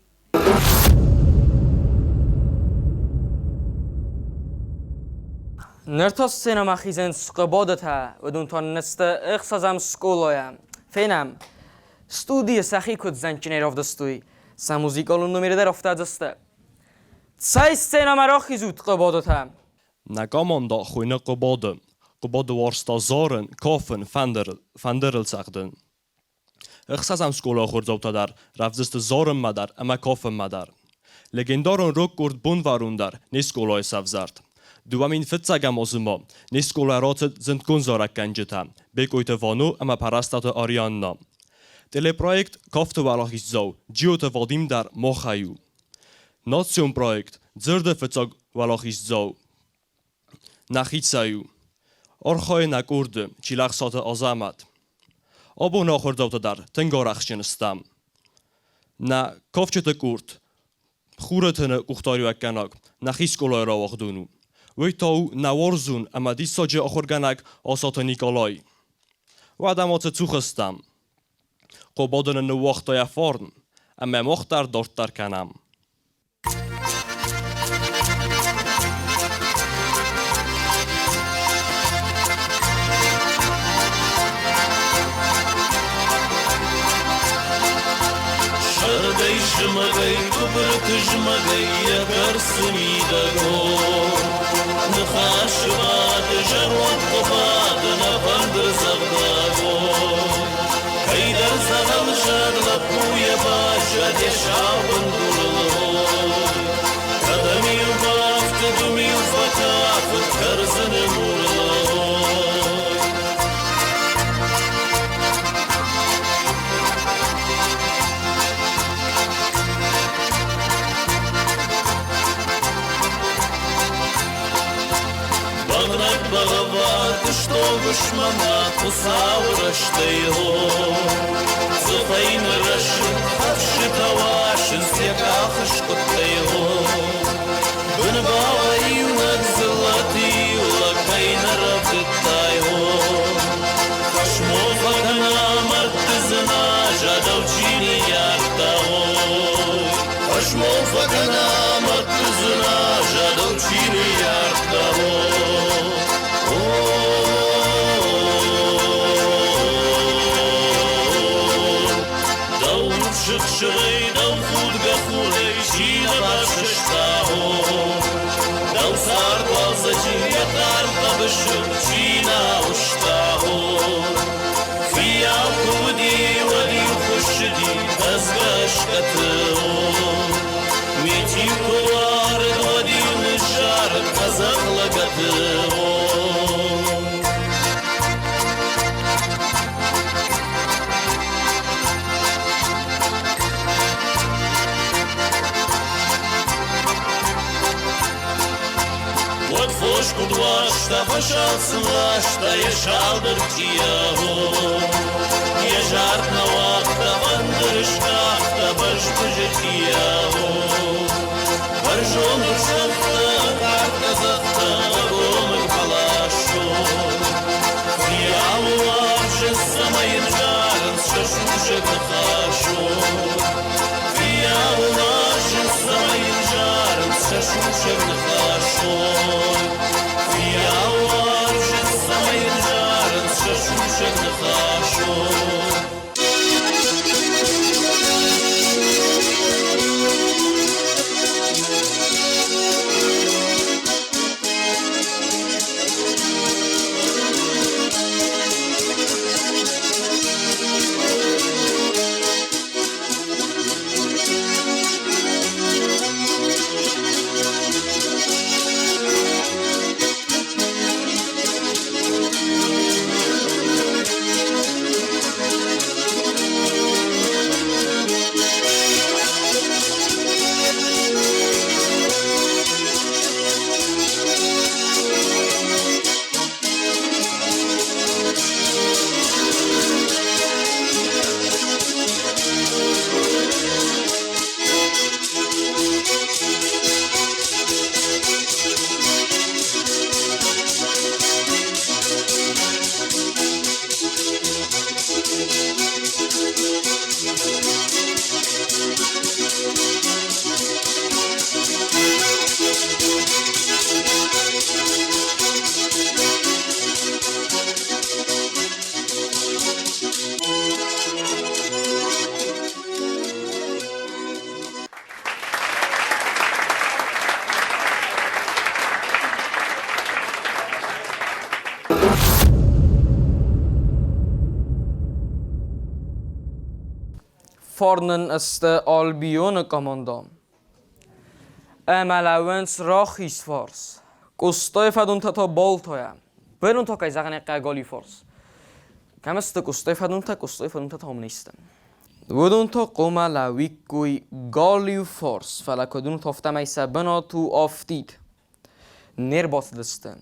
Ныр та сценӕмӕ хизынц Хъуыбадытӕ, уыдон та нысты ӕхсӕзӕм скъолайӕ. Фенӕм, студийы сӕхи куыд зӕндджынӕй равдыстой, сӕ музыкалон номеры дӕр афтӕ дзысты. Цӕй сценӕмӕ рахизут, Хъуыбадытӕ! Нӕ командӕ хуыйны Хъуыбады. Хъуыбады уарзта зарын, кафын, фӕндырыл цӕгъдын. Ӕхсӕзӕм скъолайы ахуырдзаутӕ дӕр рӕвдз сты зарынмӕ дӕр ӕмӕ кафынмӕ дӕр. Легендарон рок-къорд Бонвӕрон дӕр не скъолайы сӕвзӕрд. 2001 азы ма не скъолайы рацыд зындгонд зарӕггӕнджытӕ Бекъойты Вано ӕмӕ Пӕрӕстаты Арианнӕ. Телепроект «Кафты уӕлахиздзау» Джиоты Вадим дӕр махӕй у. Национ проект «Дзырды фыццаг уӕлахиздзау» нӕхицӕй у. Архайы нӕ къорды Чилӕхсаты Азӕмӕт. Абоны ахуырдзаутӕ дӕр тынг арӕхстджын стӕм. Нӕ кафджыты къорд Хуры тыны къухдариуӕггӕнӕг нӕхи скъолайы рауагъдон у. Уый та у нӕ уарзон ӕмӕ диссаджы ахуыргӕнӕг Асаты Николай. Уӕдӕ ма цы цух стӕм? Хъуыбады нын ныууагъта йӕ фарн, ӕмӕ мах дӕр дарддӕр кӕнӕм. Сӕрдӕй зымӕгӕй, гуыбырты зымӕгӕй йӕ кӕрцы мидӕг Ныхасы бады зӕронд Хъуыбады, нӕ фӕндырдзӕгъдӕг. Кӕйдӕр дзӕгъӕлзад лӕппуйӕ баззад йӕ сау бындурыл. Кӕдӕм-иу бафтыд, уым-иу фӕкафыд кӕрдзыны мурыл. Бӕгънӕг бӕгъӕввад стонг усмӕ Хуыцауы рӕстӕй хо. Дзыхӕй ныррӕсы, хӕфсытӕ уасынц йӕ къахы скъуыдтӕй хо. Бынбауа иунӕг дзыллӕты иу лӕг кӕй нӕ рӕвдыдтай хо. Фӕсмон фӕкӕна мӕрдты дзыназадау чи ныййардта хо. Фӕсмон фӕкӕна мӕрдты дзыназадау чи ныййардта хо. Дӕу сыхсырӕй, дӕу худгӕ хурӕй чи нӕ бафсӕста хо. Дӕу цард уалдзӕджы йӕ хъарм хъӕбысы чи нӕ ауызта хо. Фыййау куы уыди, уӕд-иу хуыссыди тӕдзгӕ скъӕты хо. Мит-иу куы уарыд, уӕд-иу ныззарыд къӕдзӕх лӕгӕты хо. Уӕд фос куыд уарзта, фӕсал сын ласта йӕ салдыр чъиаго. Йӕ зард нӕ уагъта, фӕндыр скъахта бӕзбызы чъиаго. Бӕрзонд ӕрсӕгъта, кард къӕдзӕхтӕ ӕгомыг бӕласыл. Фыййауы уарзынц ӕмӕ йын зарынц сӕ сусӕг ныхасыл. Фыййауы уарзынц ӕмӕ йын зарынц сӕ сусӕг ныхасыл. Фыййауы уарзынц ӕмӕ йын зарынц сӕ сусӕг ныхасыл. Фарнӕн сты Альбионы командӕ. Ӕмӕ лӕууынц рахизфарс. Къостайы фӕдонтӕ та Балтайӕ. Бӕрнон та кӕй зӕгъын ӕй хъӕуы галиуфарс. Кӕм сты Къостайы фӕдонтӕ, Къостайы фӕдонтӕ та ам не сты. Уыдон та хъуамӕ лӕууиккой галиуфарс, фӕлӕ куыд уынут, афтӕмӕй сӕ бынат у афтид. Не рбацыдысты.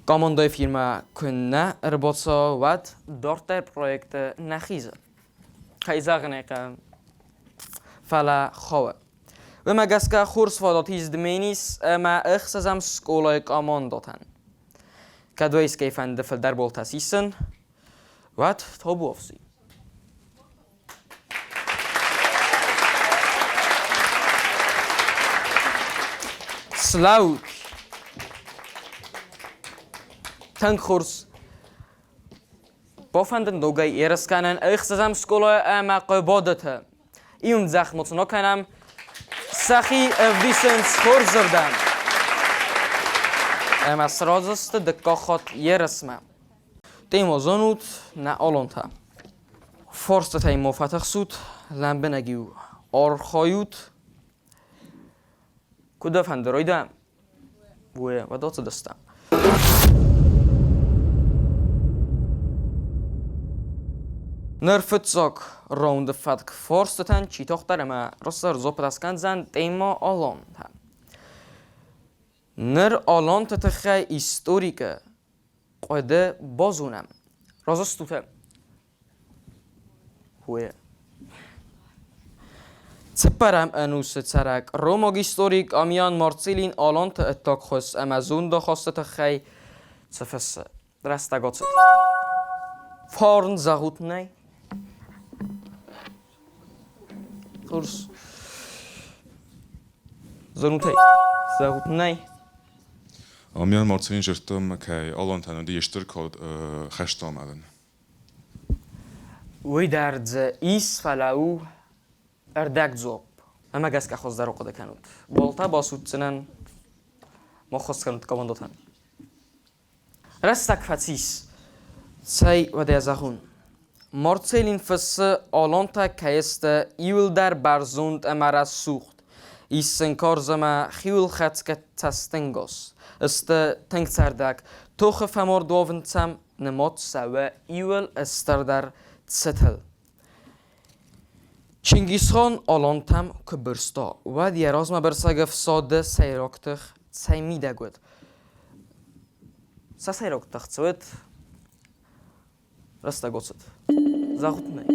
Командӕйы фирмӕ куы нӕ ӕрбацӕуа, уӕд дарддӕр проекты нӕ хизы. Кӕй зӕгъын ӕй хъӕуы, фӕлӕ хъӕуы. Уымӕ гӕсгӕ хорз фадат ис Дменис ӕмӕ ӕхсӕзӕм скъолайы командӕтӕн. Кӕд уӕ искӕй фӕнды фылдӕр болтӕ сисын, уӕд табуафси. Слӕуут! Тынг хорз. Бафӕндын ногӕй ерыс кӕнын ӕхсӕзӕм скъолайы ӕмӕ Хъуыбадыты. Иундзӕх моцно кӕнӕм. Сӕхи ӕвдисынц хорзырдӕм. Ӕмӕ сразы сты дыккаг хатт ерысмӕ. Тъемо зонут нӕ алантӕ. Фарстатӕй ма фӕтыхсут, лӕмбынӕг-иу архайут. Куыд дӕ фӕнды, Ройдӕ? Уе, уӕд ацыдыстӕм. Ныр фыццаг раунды фӕтк фарстытӕн чи тагъддӕр ӕмӕ растдӕр дзуапп раскӕндзӕн тема алантӕ. Ныр аланты тыххӕй историкы хъуыды базонӕм. Разы стут? Уе. Цыппӕрӕм ӕнусы цӕрӕг ромаг историк Амиан Марцелин аланты ӕддагхуыз ӕмӕ зондахасты тыххӕй цы фыссы? Рӕстӕг ацыд. Фарн зӕгъут нӕй? Хорз. Зонут ӕй? Зӕгъут нӕй? Амиан Марцелин зӕрдтам, кӕй алантӕн уыди стыр кад хӕсты амӕлын. Уый дӕр дзы ис, фӕлӕ у ӕрдӕгдзопп. Ӕмӕ гӕсгӕ хуыздӕр хъуыды кӕнут. Болта басудздзынӕн, ма ххуыс кӕнут командотӕн. Рӕстӕг фӕцис. Цӕй, уӕдӕ зӕгъун. Марцелин фыссы, алантӕ кӕй сты иуылдӕр бӕрзонд ӕмӕ рӕсугъд. Ис сын карз ӕмӕ хиуылхӕцгӕ цӕстӕнгас. Сты тынг цӕрдӕг. Тохы фӕмард уӕвынцӕм нымад цӕуы иуыл стырдӕр цытыл. Чингисхан алантӕм куы бырста, уӕд йӕ размӕ бырсӕг ӕфсады сӕйраг тых цӕй мидӕг уыд? Сӕ сӕйраг тых цы уыд? Рӕстӕг ацыд. Зӕгъут нӕй.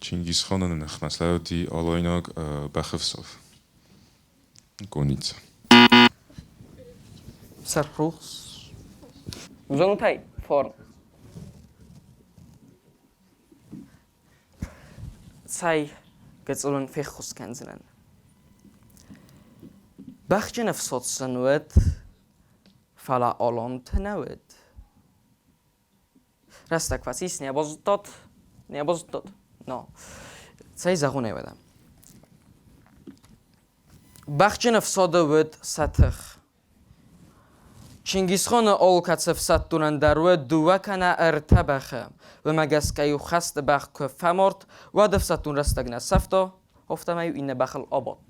Чингисханы ныхмӕ слӕууыди алайнаг бӕхы Конница. Сӕррухс. Зонутӕй форм. Цӕй, гыццыл феххуыс кӕндзынӕн. Бӕхджын ӕфсад сын уыд, фӕлӕ аланты нӕ уыд. Рӕстӕг фӕцис, не базыдтат? Не базыдтат? Но. Цӕй зӕгъон ӕй уӕдӕ. Бӕхджын ӕфсады уыд сӕ тых. Чингисханы алкӕцы ӕфсӕддонӕн дӕр уыд дыууӕ кӕнӕ ӕртӕ бӕхы. Уымӕ гӕсгӕ-иу хӕсты бӕх куы фӕмард, уӕд ӕфсӕддон рӕстӕг нӕ сӕфта, афтӕмӕй-иу иннӕ бӕхыл абадт.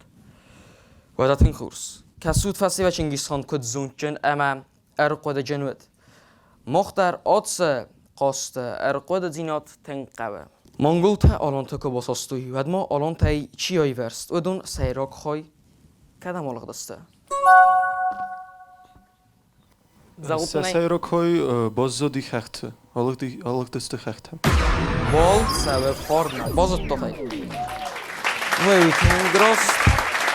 Уӕдӕ тынг хорз. Кӕсут фӕсивӕд Чингисхан куыд зондджын ӕмӕ ӕрхъуыдыджын уыд. Мах дӕр ацы хъазты ӕрхъуыдыдзинад тынг хъӕуы. Монголтӕ аланты куы басастой, уӕд ма алантӕй чи аивӕрзт, уыдон сӕйраг хай кӕдӕм алыгъдысты? Сӕ сӕйраг хай баззади хӕхты, алыгъдысты хӕхтӕм. Бол цӕуы фарнмӕ, базыдтат ӕй. Уый тынг раст.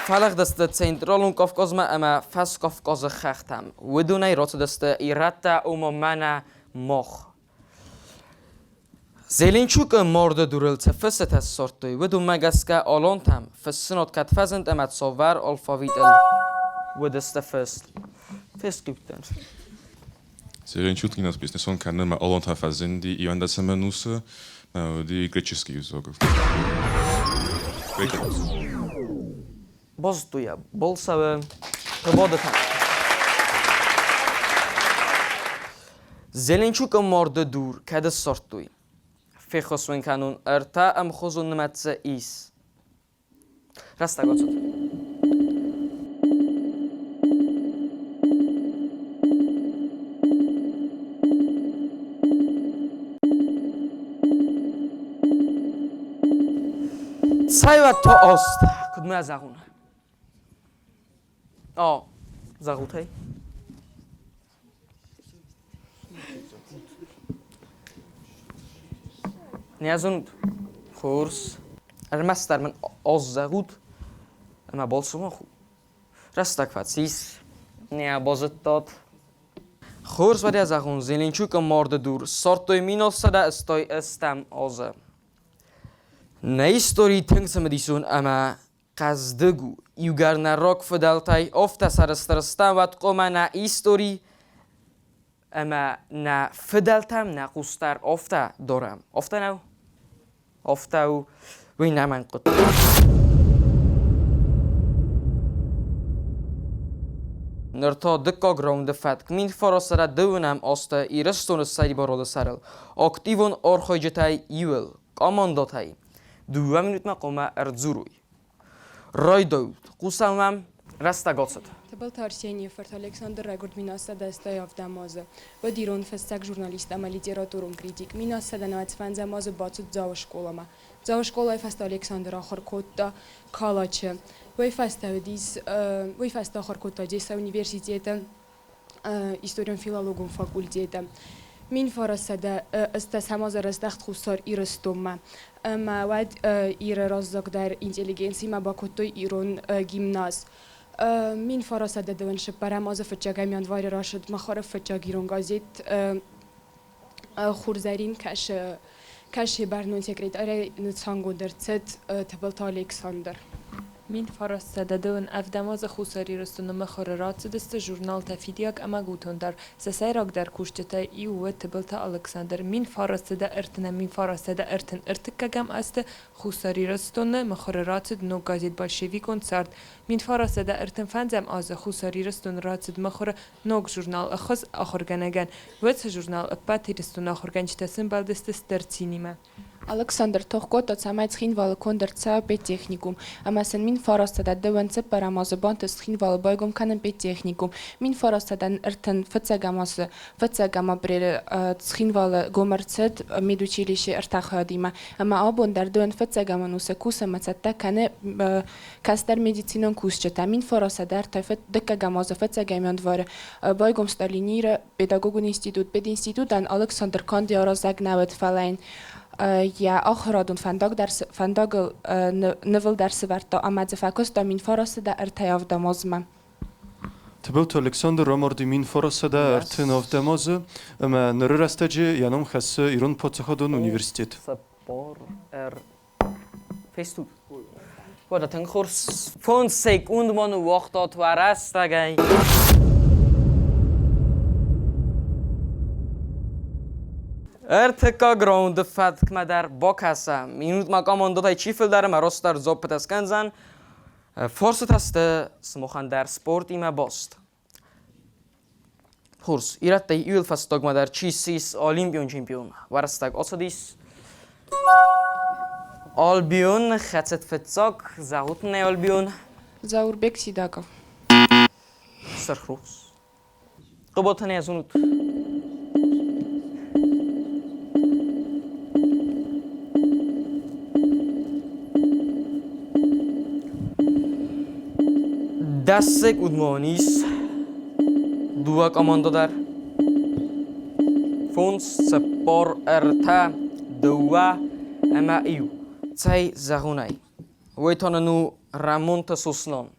Фӕлыгъдысты Централон Кавказмӕ ӕмӕ Фӕскавказы хӕхтӕм. Уыдонӕй рацыдысты ирӕттӕ, ома мӕнӕ мах. Зеленчукы марды дурыл цы фыстытӕ ссардтой, уыдонмӕ гӕсгӕ алантӕм фыссынад кӕд фӕзынд ӕмӕ цавӕр алфавитыл уыдысты фыст? Фесхъиудтӕн. Зеленчукы нас бизнесон кӕны ӕмӕ алантӕ фӕзынди иуӕндӕсӕм ӕнусы. Нӕ уыди греческий языкыл. Грекъаг. Базыдтой йӕ, Болсавы Хъуыбадытӕ. Зеленчукы марды дур кӕд ссардтой? Феххуыс уын кӕнон, ӕртӕ ӕмхуызон нымӕцы ис. Рӕстӕг ацыд. Цӕй уӕд то ост, куыд мӕ зӕгъун? О, зӕгъут ӕй. Нӕ зонут? Хорз. Ӕрмӕстдӕр мын ӕз зӕгъут, ӕмӕ балцымах у. Рӕстӕг фӕцис. Нӕ базыдтат. Хорз уӕдӕ зӕгъон, Зеленчукы марды дур ссардтой 1180 азы. Нӕ истори тынг цымыдисон ӕмӕ хъӕздыг у. Иугӕр нӕ рог фыдӕлтӕй афтӕ сӕрыстыр стӕм, уӕд хъуамӕ нӕ истори ӕмӕ нӕ фыдӕлтӕм нӕ хъус дӕр афтӕ дарӕм. Афтӕ нӕу? Афтӕ у. Уый нӕмӕнг хъуыддаг. Ныр та дыккаг раунды фӕтк 1900 дыууынӕм азты Ирыстоны сӕрибарады сӕрыл активон архайджытӕй иуыл, командӕтӕй дыууӕ минутмӕ хъуамӕ ӕрдзурой. Райдайут, хъусӕм уӕм, рӕстӕг ацыд. Тыбылты Арсенийы фырт Александр райгуырд 1987 азы. Уыд ирон фыссӕг, журналист ӕмӕ литературон критик. 1995 азы бацыд Дзауы скъоламӕ. Дзауы скъолайы фӕстӕ Александр ахуыр кодта Калачы. Уый фӕстӕ уыдис, уый фӕстӕ ахуыр кодта Одессӕйы университеты историон-филологон факультеты. 1900 азы раздӕхт Хуссар Ирыстонмӕ. Ӕмӕ уӕд Иры раззагдӕр интеллигенцимӕ бакодтой ирон гимназ. 1924 азы фыццӕгӕм январы рацыд Махары фыццаг ирон газет Хурзӕрин кӕсы кӕсы бӕрнон секретарӕй нысангонд ӕрцыд Тыбылты Александр. 1927 азы Хуссар Ирыстоны мыхуыры рацыдысты журналтӕ «Фидиуӕг» ӕмӕ «Гутон» дӕр. Сӕ сӕйрагдӕр кусджытӕй иу уыд Тыбылты Алыксандр. 1930 1933 азты Хуссар Ирыстоны мыхуыры рацыд ног газет «Большевикон цард». 1935 азы Хуссар Ирыстоны рацыд мыхуыры ног журнал «Ӕххуыс ахуыргӕнӕгӕн». Уыцы журнал ӕппӕт Ирыстоны ахуыргӕнджытӕ сӕмбӕлдысты стыр цинимӕ. Алыксандр тох кодта, цӕмӕй Цхинвалы конд ӕрцӕуа педтехникум, ӕмӕ сын 1924 азы бантыст Цхинвалы байгом кӕнын педтехникум. 1931 азы фыццӕгӕм апрелы Цхинвалы гом ӕрцыд медучилище ӕртӕ хайадимӕ, ӕмӕ абон дӕр дыууын фыццӕгӕм ӕнусы кусы ӕмӕ цӕттӕ кӕны кӕстӕр медицинон кусджытӕ. 1903 дыккӕгӕм азы фыццӕгӕм январы байгом Сталиниры педагогон институт. Пединститутӕн Алыксандр канд йӕ аразӕг нӕ уыд, фӕлӕ йын йӕ ахуырадон фӕндаг дӕр фӕндагыл нывыл дӕр сывӕрдта ӕмӕ дзы фӕкуыста 1937 азмӕ. Тыбылты Александр рамарди 1937 азы ӕмӕ ныры рӕстӕджы йӕ ном хӕссы Ирон паддзахадон университет. Цыппор ӕр Фестут. Уӕдӕ тынг хорз. Фондз секундмӕ ныууагътат уӕ рӕстӕгӕй. Ӕртыккаг раунды фӕткмӕ дӕр бакӕсӕм. Минутмӕ командӕтӕй чи фылдӕр ӕмӕ растдӕр дзуаппытӕ скӕндзӕн, фарстытӕ сты сымахӕн дӕр спортимӕ баст. Хорз, ирӕттӕй иуыл фӕстагмӕ дӕр чи ссис олимпион чемпион? Уӕрӕстӕг ацыдис. Альбион хӕцыд фыццаг, зӕгъут нӕ Альбион. Заурбек Сидаков. Сырх рухс. Хъуыбаты нӕ зонут. Дӕссег удмон ис дыууӕ командӕ дӕр. Фондз, цыппор, ӕртӕ, дыууӕ ӕмӕ иу. Цӕй зӕгъунӕй, уой та нын у Рӕмонты Сослан.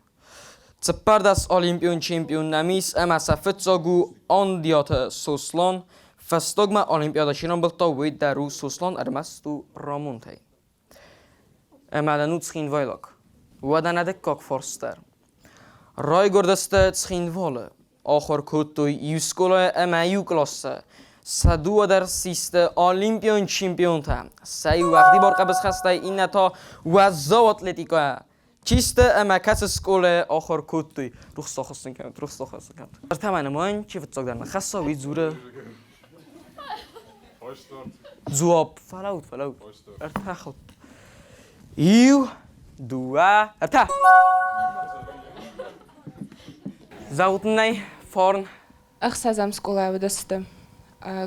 Цыппӕрдӕс олимпион чемпион нӕм ис ӕмӕ сӕ фыццаг у Андиаты Сослан. Фӕстагмӕ Олимпиадӕ чи рамбылдта, уый дӕр у Сослан, ӕрмӕст у Рӕмонтӕй. Ӕмӕ дӕн у цхинвайлаг. Уӕдӕ нӕ дыккаг фарст дӕр. Райгуырдысты Цхинвалы. Ахуыр кодтой иу скъолайы ӕмӕ иу къласы. Сӕ дыууӕ дӕр систы олимпион чемпионтӕ. Сӕ иу уӕгъдибар хъӕбысхӕстӕй, иннӕ та уӕззау атлетикӕйӕ. Чи сты ӕмӕ кӕцы скъолайы ахуыр кодтой? Рухс ахуыссын кӕнут, рухс ахуыссын кӕнут. Ӕртӕмӕ нымайын, чи фыццагдӕр ныххӕсса, уый дзуры. Дзуапп. Фӕлӕуут, фӕлӕуут. Ӕртӕ хатты. Иу, дыууӕ, ӕртӕ. Зӕгъут нын ӕй, фарн. Ӕхсӕзӕм скъолайы уыдысты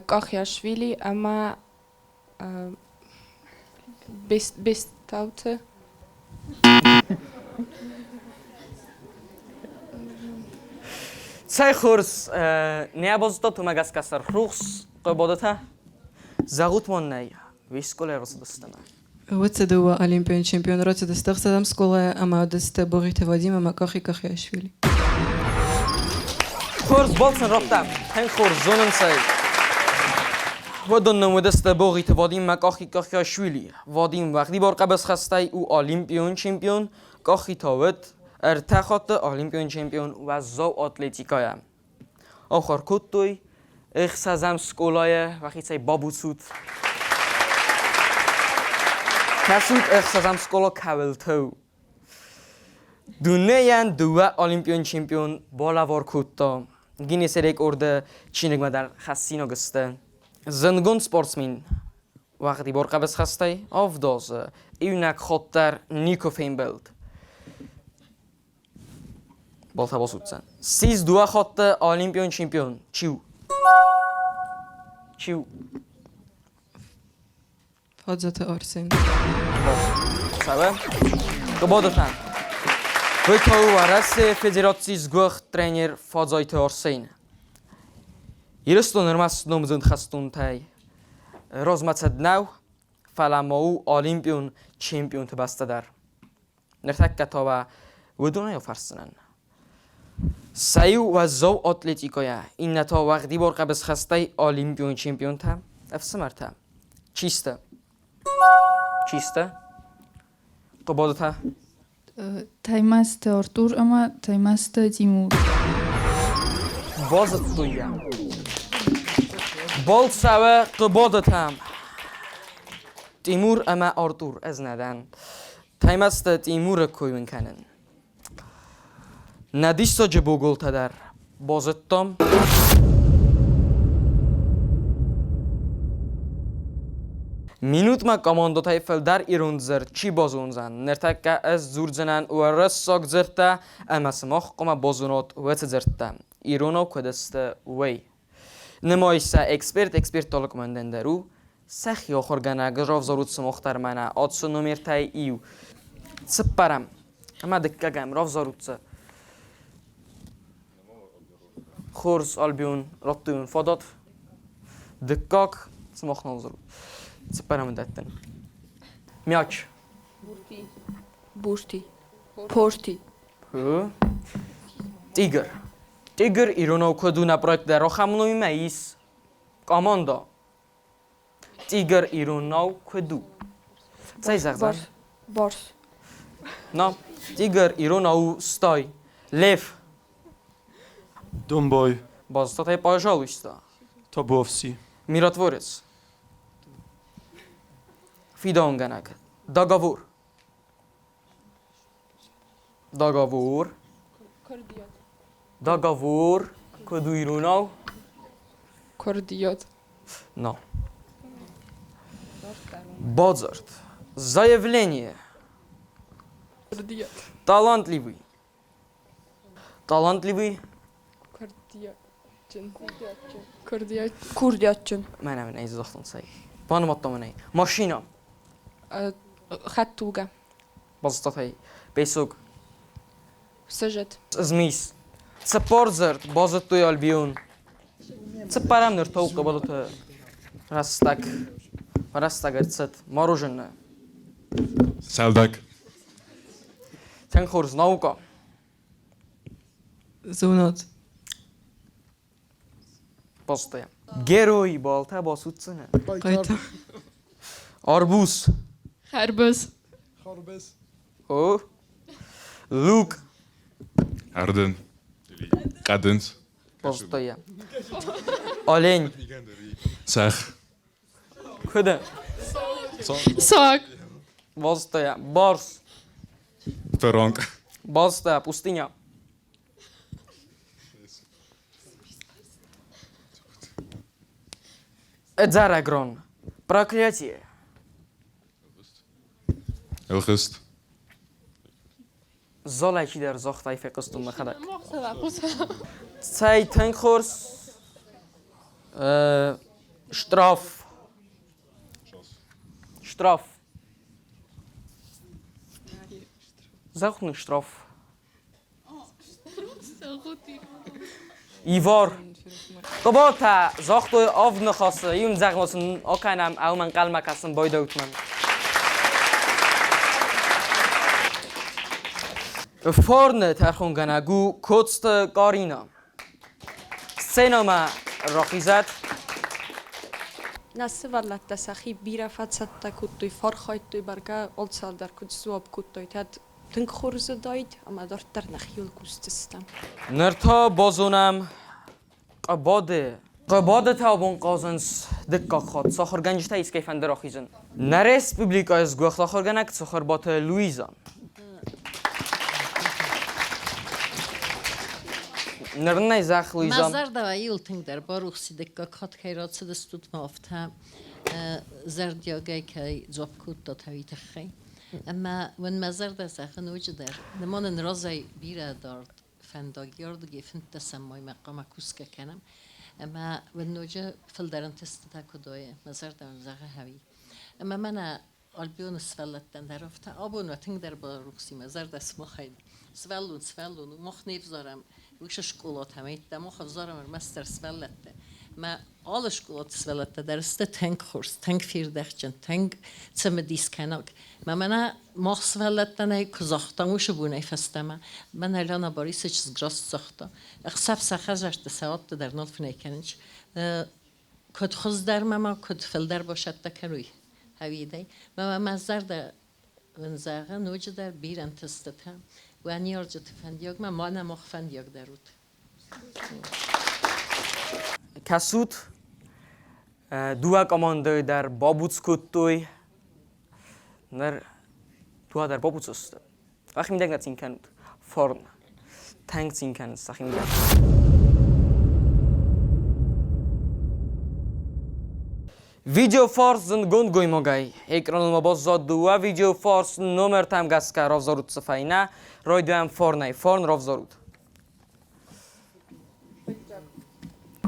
Къахиашвили ӕмӕ Бестауты. Цӕй хорз, нӕ базыдтат, уымӕ гӕсгӕ сӕрхрухс къободатӕ. Зӕгъут ма нӕй, уый скъолайы рацыдыстӕм? Уыцы дыууӕ олимпион чемпион рацыдысты ӕхсӕзӕм скъолайӕ ӕмӕ уыдысты Богъиты Вадим ӕмӕ Къахи Кахиашвили. Хорз балцӕн радта, тынг хорз зонынц ӕй. Уыдон нын уыдысты Богъиты Вадим ӕмӕ Къахи Кахиашвили. Вадим уӕгъдибар хъӕбысхӕстӕй у олимпион чемпион, Къахи та уыд ӕртӕ хатты олимпион чемпион уӕззау атлетикӕйӕ. Ахуыр кодтой ӕхсӕзӕм скъолайы, уӕхицӕй бабуц ут. Кӕсут ӕхсӕзӕм скъола кӕуылты у. Дунейӕн дыууӕ олимпион чемпион балӕвар кодта. Гиннесы рекорды чиныгмӕ дӕр хӕссинаг сты. Зындгонд спортсмен уӕгъдибар хъӕбысхӕстӕй авд азы иунӕг хатт дӕр никуы фембӕлд. Балта басудздзӕн. Ссис дыууӕ хатты олимпион чемпион. Чи у? Чи у? Фадзаты Арсен. Цӕуы. Къободотӕн. Уый та у Уӕрӕсейы Федерацийы сгуыхт тренер Фадзайты Арсен. Ирыстон ӕрмӕст номдзыд хӕстонтӕй размӕцыд нӕу, фӕлӕ ма у олимпион чемпионты бӕстӕ дӕр. Ныртӕккӕ та уӕ уыдонӕй афӕрсдзынӕн. Сӕ иу уӕззау атлетикӕйӕ, иннӕ та уӕгъдибар хъӕбысхӕстӕй олимпион чемпионтӕ, ӕфсымӕртӕ. Чи сты? Чи сты? Хъуыбадытӕ? Таймазты Артур ӕмӕ Таймазты Тимур. Базыдтой йӕ. Балцӕуы Хъуыбадытӕм. Тимур ӕмӕ Артур, ӕз нӕ дӕн. Таймазты Тимуры кой уын кӕнын. Нӕ диссаджы боголтӕ дӕр базыдтам. Минутмӕ командӕтӕй фылдӕр ирон дзырд чи базондзӕн, ныртӕккӕ ӕз дзурдзынӕн уырыссаг дзырдтӕ ӕмӕ сымах хъуамӕ базонат уыцы дзырдтӕ, иронау куыд сты, уый. Нымайы сӕ эксперт, эксперт толкмӕндӕн дӕр у. Сӕхи ахуыргӕнӕг равзарут сымах дӕр мӕнӕ ацы номертӕй иу. Цыппӕрӕм ӕмӕ дыккӕгӕм равзарут дзы. Хорз, Альбион, радтой уын фадат. Дыккаг сымах нал дзурут. Цыппӕрӕмы дӕттын. Мяч. Бурти. Бурти. Порти. Тигр. Тигр иронау куыд у нӕ проект дӕр ахӕм номимӕ ис команда. Тигр иронау куыд у? Цӕй зӕгъдзӕн? Барс. На, тигр иронау у стай. Лев. Домбай. Базыдтай, пожалуйста. Табуафси. Миротворец. Фидауынгӕнӕг. Договор. Договор. Договор. Куыд у иронау? Курдиат. Но. Бадзырд. Заявление. Курдиат. Талантливый. Талантливый. Курдиатджын. Курдиатджын. Курдиатджын. Мӕнӕ мын ӕй загътон цӕй. Банымадтам мын ӕй. Машина. Хӕдтулгӕ. Базыдтат ӕй. Песок. Сыжыт. Змис. Цыппор дзырд базыдтой Альбион. Цыппӕрӕм ныр та у Хъӕбӕлоты рӕстӕг. Рӕстӕг ӕрцыд. Мороженое. Сӕлдӕг. Тынг хорз наука. Зонад. Базыдта Герой балтӕ басудздзынӕ. Хъайтар. Арбуз. Харбыз. Харбыз. О. Лук. Ӕрдын. Или хъӕдындз. Базыдта йӕ. Олень. Цӕхх. Куыд? Саг. Базыдта Барс. Фӕранк. Базыдта пустыня. Ӕдзӕрӕгрон. Проклятие. Ӕлхъыст. Залӕй чидӕр загътай фехъуыстон мӕхӕдӕг. Цӕй тынг хорз. Штраф. Штраф. Зӕгъут мын штраф. Ивар. Къобортӕ загътой авд ныхасы, иу дзӕгъмӕ сын акӕнӕм, ӕмӕ ӕнхъӕлмӕ кӕсын байдӕутмӕ. Фарны тӕрхонгӕнӕг у Коцты Карина. Сценӕмӕ рахизӕд. Нӕ сывӕллӕттӕ сӕхи бирӕ фӕцӕттӕ кодтой, фӕархайдтой бӕргӕ, алцӕдӕр куыд сдзуапп кодтой, кӕд тынг хорз уыдаид ӕмӕ дарддӕр нӕхиуыл кусдзыстӕм. Ныр та базонӕм Къабады. Къабады та абон хъазынц дыккаг хатт. Сахуыргӕнджытӕ искӕй фӕнды рахизын. Нӕ республикӕйы сгуыхт ахуыргӕнӕг Цухарбаты Луиза. Ныр нӕ зӕхх Луиза. Мӕ зӕрдӕ иуыл тынгдӕр барухси дыккаг хатт кӕй рацыдыстут мӕ афтӕ зӕрдиагӕй кӕй дзуапп кодтат, уый тыххӕй. Ӕмӕ уын мӕ зӕрдӕ зӕгъы ноджыдӕр, нымонын разӕй бирӕ дард фӕндаг йордыги фынддӕсӕм маймӕ хъуамӕ кусгӕ кӕнӕм. Ӕмӕ уын ноджы фылдӕр ӕнтыстытӕ куыд уой, мӕ зӕрдӕ уын зӕгъы хӕуи. Ӕмӕ мӕнӕ Альбионы сывӕллӕттӕн дӕр афтӕ абон уӕ тынгдӕр барухс и мӕ зӕрдӕ сымахӕй. Сывӕллон, сывӕллон у, мах не взарӕм уыцы скъолатӕм, ӕддӕ мах ӕвзарӕм ӕрмӕстдӕр сывӕллӕттӕ. Мӕ алы скъолаты сывӕллӕттӕ дӕр сты тынг хорз, тынг фердӕхджын, тынг цымыдис кӕнаг. Мӕ мӕнӕ мах сывӕллӕттӕн ӕй куы загътам уыцы бонӕй фӕстӕмӕ, мӕнӕ Лена Борисович раст загъта, ӕхсӕв сӕ хӕдзӕртты сӕ адты дӕр нал фынӕй кӕнынц. Куыд хуыздӕр мӕмӕ, куыд фылдӕр басӕттӕ кӕнуй ӕвидӕй. Мӕ мӕ зӕрдӕ уын зӕгъы ноджыдӕр бирӕ ӕнтыстытӕ. Уӕ ныййарджыты фӕндиагмӕ ма нӕ мах фӕндиаг дӕр ут. Кӕсут, дыууӕ командӕйы дӕр бабуц кодтой. Ныр дыууӕ дӕр бабуц сты. Сӕхимидӕг нӕ цин кӕнут. Форн. Тынг цин кӕнынц сӕхимидӕг. Видеофарс зындгонд гоймагӕй. Экраныл ма баззад дыууӕ видеофарс номертӕм гӕсгӕ равзарут цы фӕйнӕ. Райдайӕм форнӕй. Форн равзарут.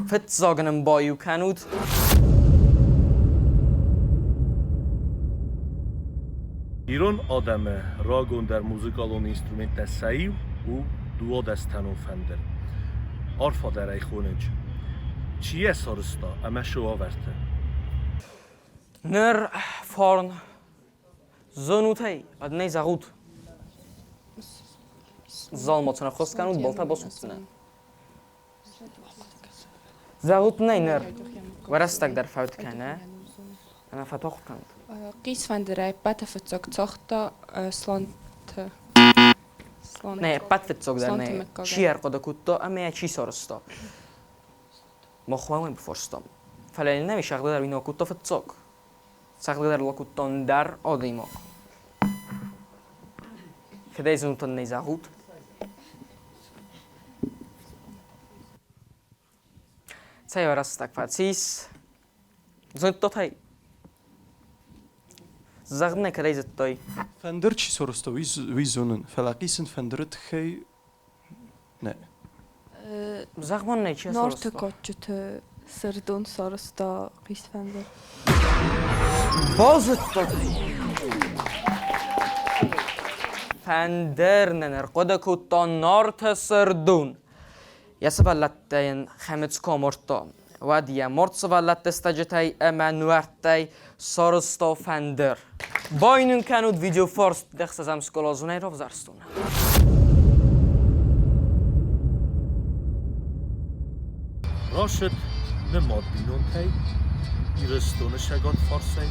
Фыццаг нын баиу кӕнут. Ирон адӕмы рагондӕр музыкалон инструменттӕ сӕ иу у дыууадӕстӕнон фӕндыр. Арфӕдӕр ӕй хонынц. Чи йӕ сарӕзта ӕмӕ цы уавӕрты? Ныр фарн Зонут ӕй, ӕднӕй зӕгъут. Залмӕ цӕнӕххос кӕнут, балтӕ басудздзынӕ. Зӕгъут нӕй ныр, уӕрӕстӕг дӕр фӕуд кӕнӕ, ӕмӕ фӕтох кӕнут. Хъисфӕндырӕй ӕппӕты фыццаг цагъта Сланты. Нӕ, ӕппӕт фыццаг дӕр нӕ. Чи ӕрхъуыды кодта ӕмӕ йӕ чи сарӕзта? Мах уӕм бафарстам. Фӕлӕ йын нӕ сагъды дӕр уый нӕ кодта фыццаг. Цӕгъдгӕ дӕр лакуттон дӕр адӕймаг. Кӕдӕй зонтон нӕ зӕгъут? Цӕй рӕстӕг фӕцис? Зондтот ӕй? Зӕгъ кӕдӕй зыдтай? Фӕндыр чи сарӕзта, уый зонын, фӕлӕ хъисын фӕндыры тыххӕй нӕ. Зӕгъ-ма нӕ, чи Нарты кадджыты Сырдон сарӕзта хъисфӕндыр. Базыдтат ӕй? Фӕндыр нын ӕрхъуыды кодта Нарты Сырдон. Йӕ сывӕллӕттӕ йын Хӕмыц куы амардта, уӕд йӕ мард сывӕллӕтты стӕджытӕй ӕмӕ нуӕрттӕй сарӕзта фӕндыр. Байнын кӕнут видеофарст ӕхсӕзӕм скъоладзонӕй равзӕрстон. Рацыд нымад бинонтӕй, Ирыстоны цӕгат фарсӕй.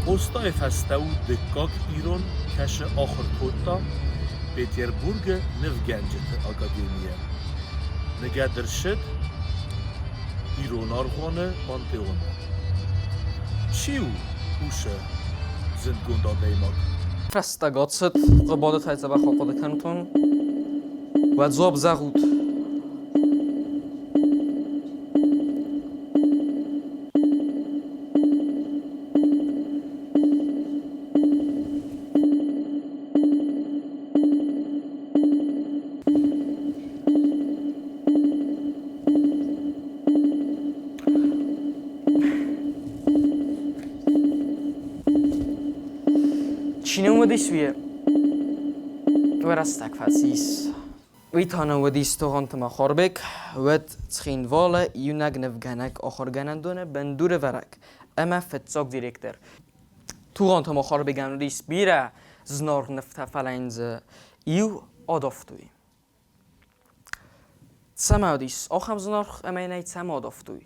Къостайы фӕстӕ у дыккаг ирон, кӕсы ахуыр кодта Петербургы нывгӕнджыты академийы. Ныгӕд ӕрцыд Ирон аргъуаны пантеоны. Чи у уыцы зындгонд адӕймаг? Рӕстӕг ацыд, Хъуыбады та дзӕбӕх ахъуыды кӕнтон. Уӕд дзуапп зӕгъут. Чи нӕ уыдис, уый рӕстӕг фӕцис. Уый та нӕ уыдис Тугъанты Махарбег, уӕд Цхинвалы иунӕг нывгӕнӕг ахуыргӕнӕндоны бындурӕвӕрӕг ӕмӕ фыццаг директор. Тугъанты Махарбегӕн уыдис бирӕ зынаргъ нывтӕ, фӕлӕ йын дзы иу адавтой. Цӕмӕ уыдис ахӕм зынаргъ ӕмӕ йын ӕй цӕмӕ адавтой?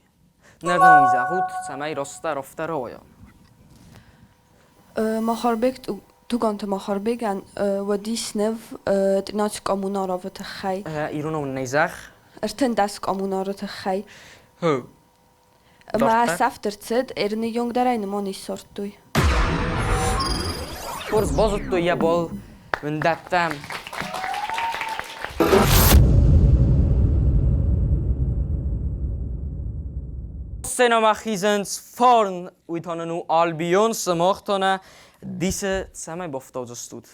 Нӕ дын уый зӕгъут, цӕмӕй растдӕр афтӕ рауайа. Махарбег Туганты Махарбегӕн уыдис ныв 13 коммунаровы тыххӕй. Иронау нӕ зӕгъ. 13 коммунары тыххӕй. Ӕмӕ сӕфт ӕрцыд, ӕрныййонг дӕр ӕй нымон иссордтой. Хорз базыдтой йӕ бол уындӕттӕм. Сценӕмӕ хизынц фарн, уый та нын у Альбион, сымах та нӕ дисы цӕмӕй бафтаудзыстут.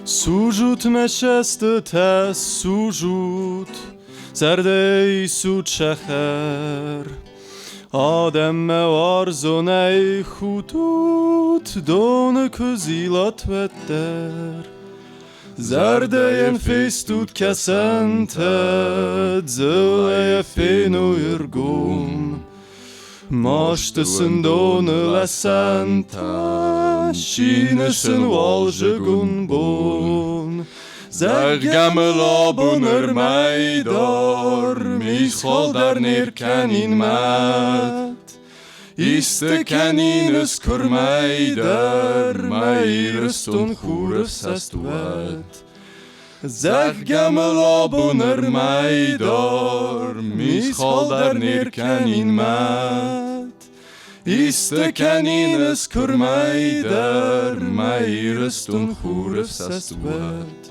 Служут мӕ цӕстытӕ, служут, зӕрдӕ исут сахар. Адӕммӕ уарзонӕй худут, доны куы зилат уӕддӕр. Зӕрдӕйӕн фестут кӕсӕнтӕ, дзыллӕйӕ фенуй ӕргом. Масты сын доны лӕсӕнтӕ, сины сын уалзыгон бон. Зӕгъгӕ мыл абон ӕрмӕйдар, мисхал дӕр не ркӕнин мӕт. Исты кӕнин ӕз куырмӕй дӕр, мӕ Ирыстон хуры цӕст уӕд. Зӕгъгӕ мыл абон ӕрмӕйдар, мисхал дӕр не ркӕнин мӕт. Исты кӕнин ӕз куырмӕй дӕр, мӕ Ирыстон хуры цӕст уӕд.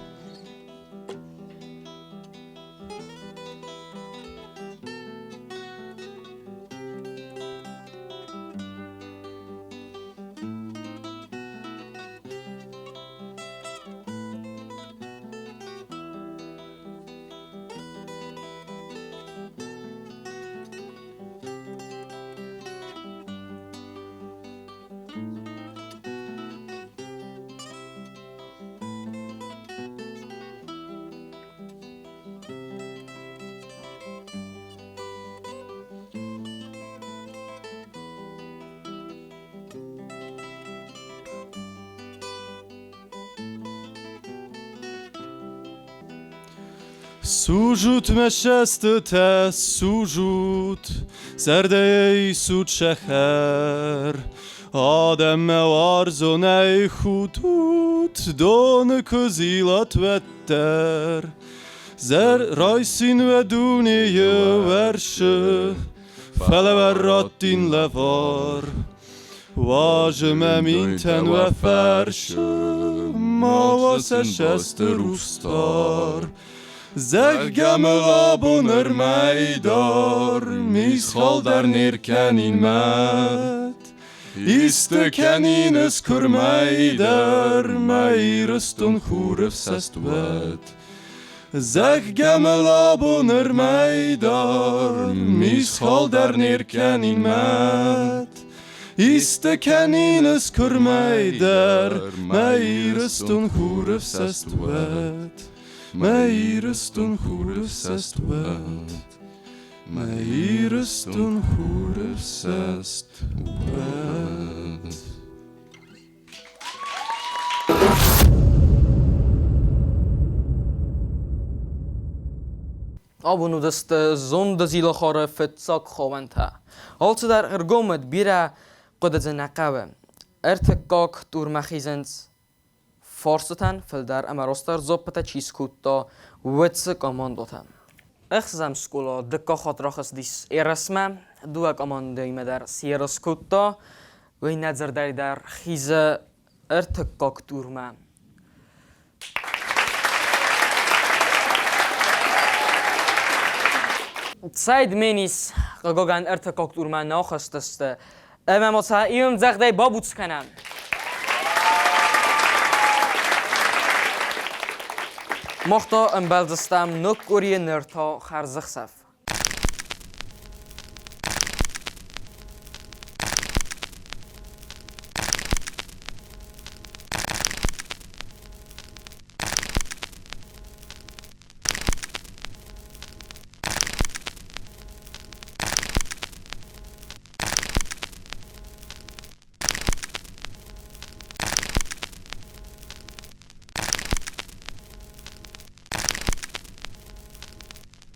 Служут мӕ цӕстытӕ, служут, зӕрдӕйӕ исут сӕхӕр. Адӕммӕ уарзонӕй худут, доны куы зилат уӕддӕр. Зӕр райсин уӕ дунейы вӕрсы, фӕлӕ уӕ раттин лӕвар. Уазы мӕ минтӕн уӕ фӕрсы, ма уа сӕ сӕсты рустар. Зӕгъгӕ мыл абон ӕрмӕйдар, мисхал дӕр не ркӕнин мӕт. Исты кӕнин ӕз куырмӕй дӕр, мӕ Ирыстон хуры фсӕст уӕд. Зӕгъгӕ мыл абон ӕрмӕйдар, мисхал дӕр не ркӕнин мӕт. Исты кӕнин ӕз куырмӕй дӕр, мӕ Ирыстон хуры фсӕст уӕд. Мӕ Ирыстон хуры фсӕст уӕд. Мӕ Ирыстон хуры фсӕст уӕд. Абон уыдысты зонды зилахары фыццаг хауӕнтӕ. Алцыдӕр ӕргом уыд, бирӕ хъуыды дзы нӕ хъӕуы. Ӕртыккаг турмӕ хизынц фарстытӕн фылдӕр ӕмӕ растдӕр дзуаппытӕ чи скодта, уыцы командӕтӕ. Ӕхсӕзӕм скъола дыккаг хатт рахызтис ерысмӕ, дыууӕ командӕимӕ дӕр ерыс кодта. Уый нӕ дзырдӕй дӕр хизы ӕртыккаг турмӕ. Цайд менис хъыгагӕн ӕртыккаг турмӕ нӕ ахызтысты, ӕмӕ ма сӕ иумдзӕгъдӕй бабуц кӕнӕм. Мах та ӕмбӕлдзыстӕм ног къуырийы ныр та хӕрзӕхсӕв.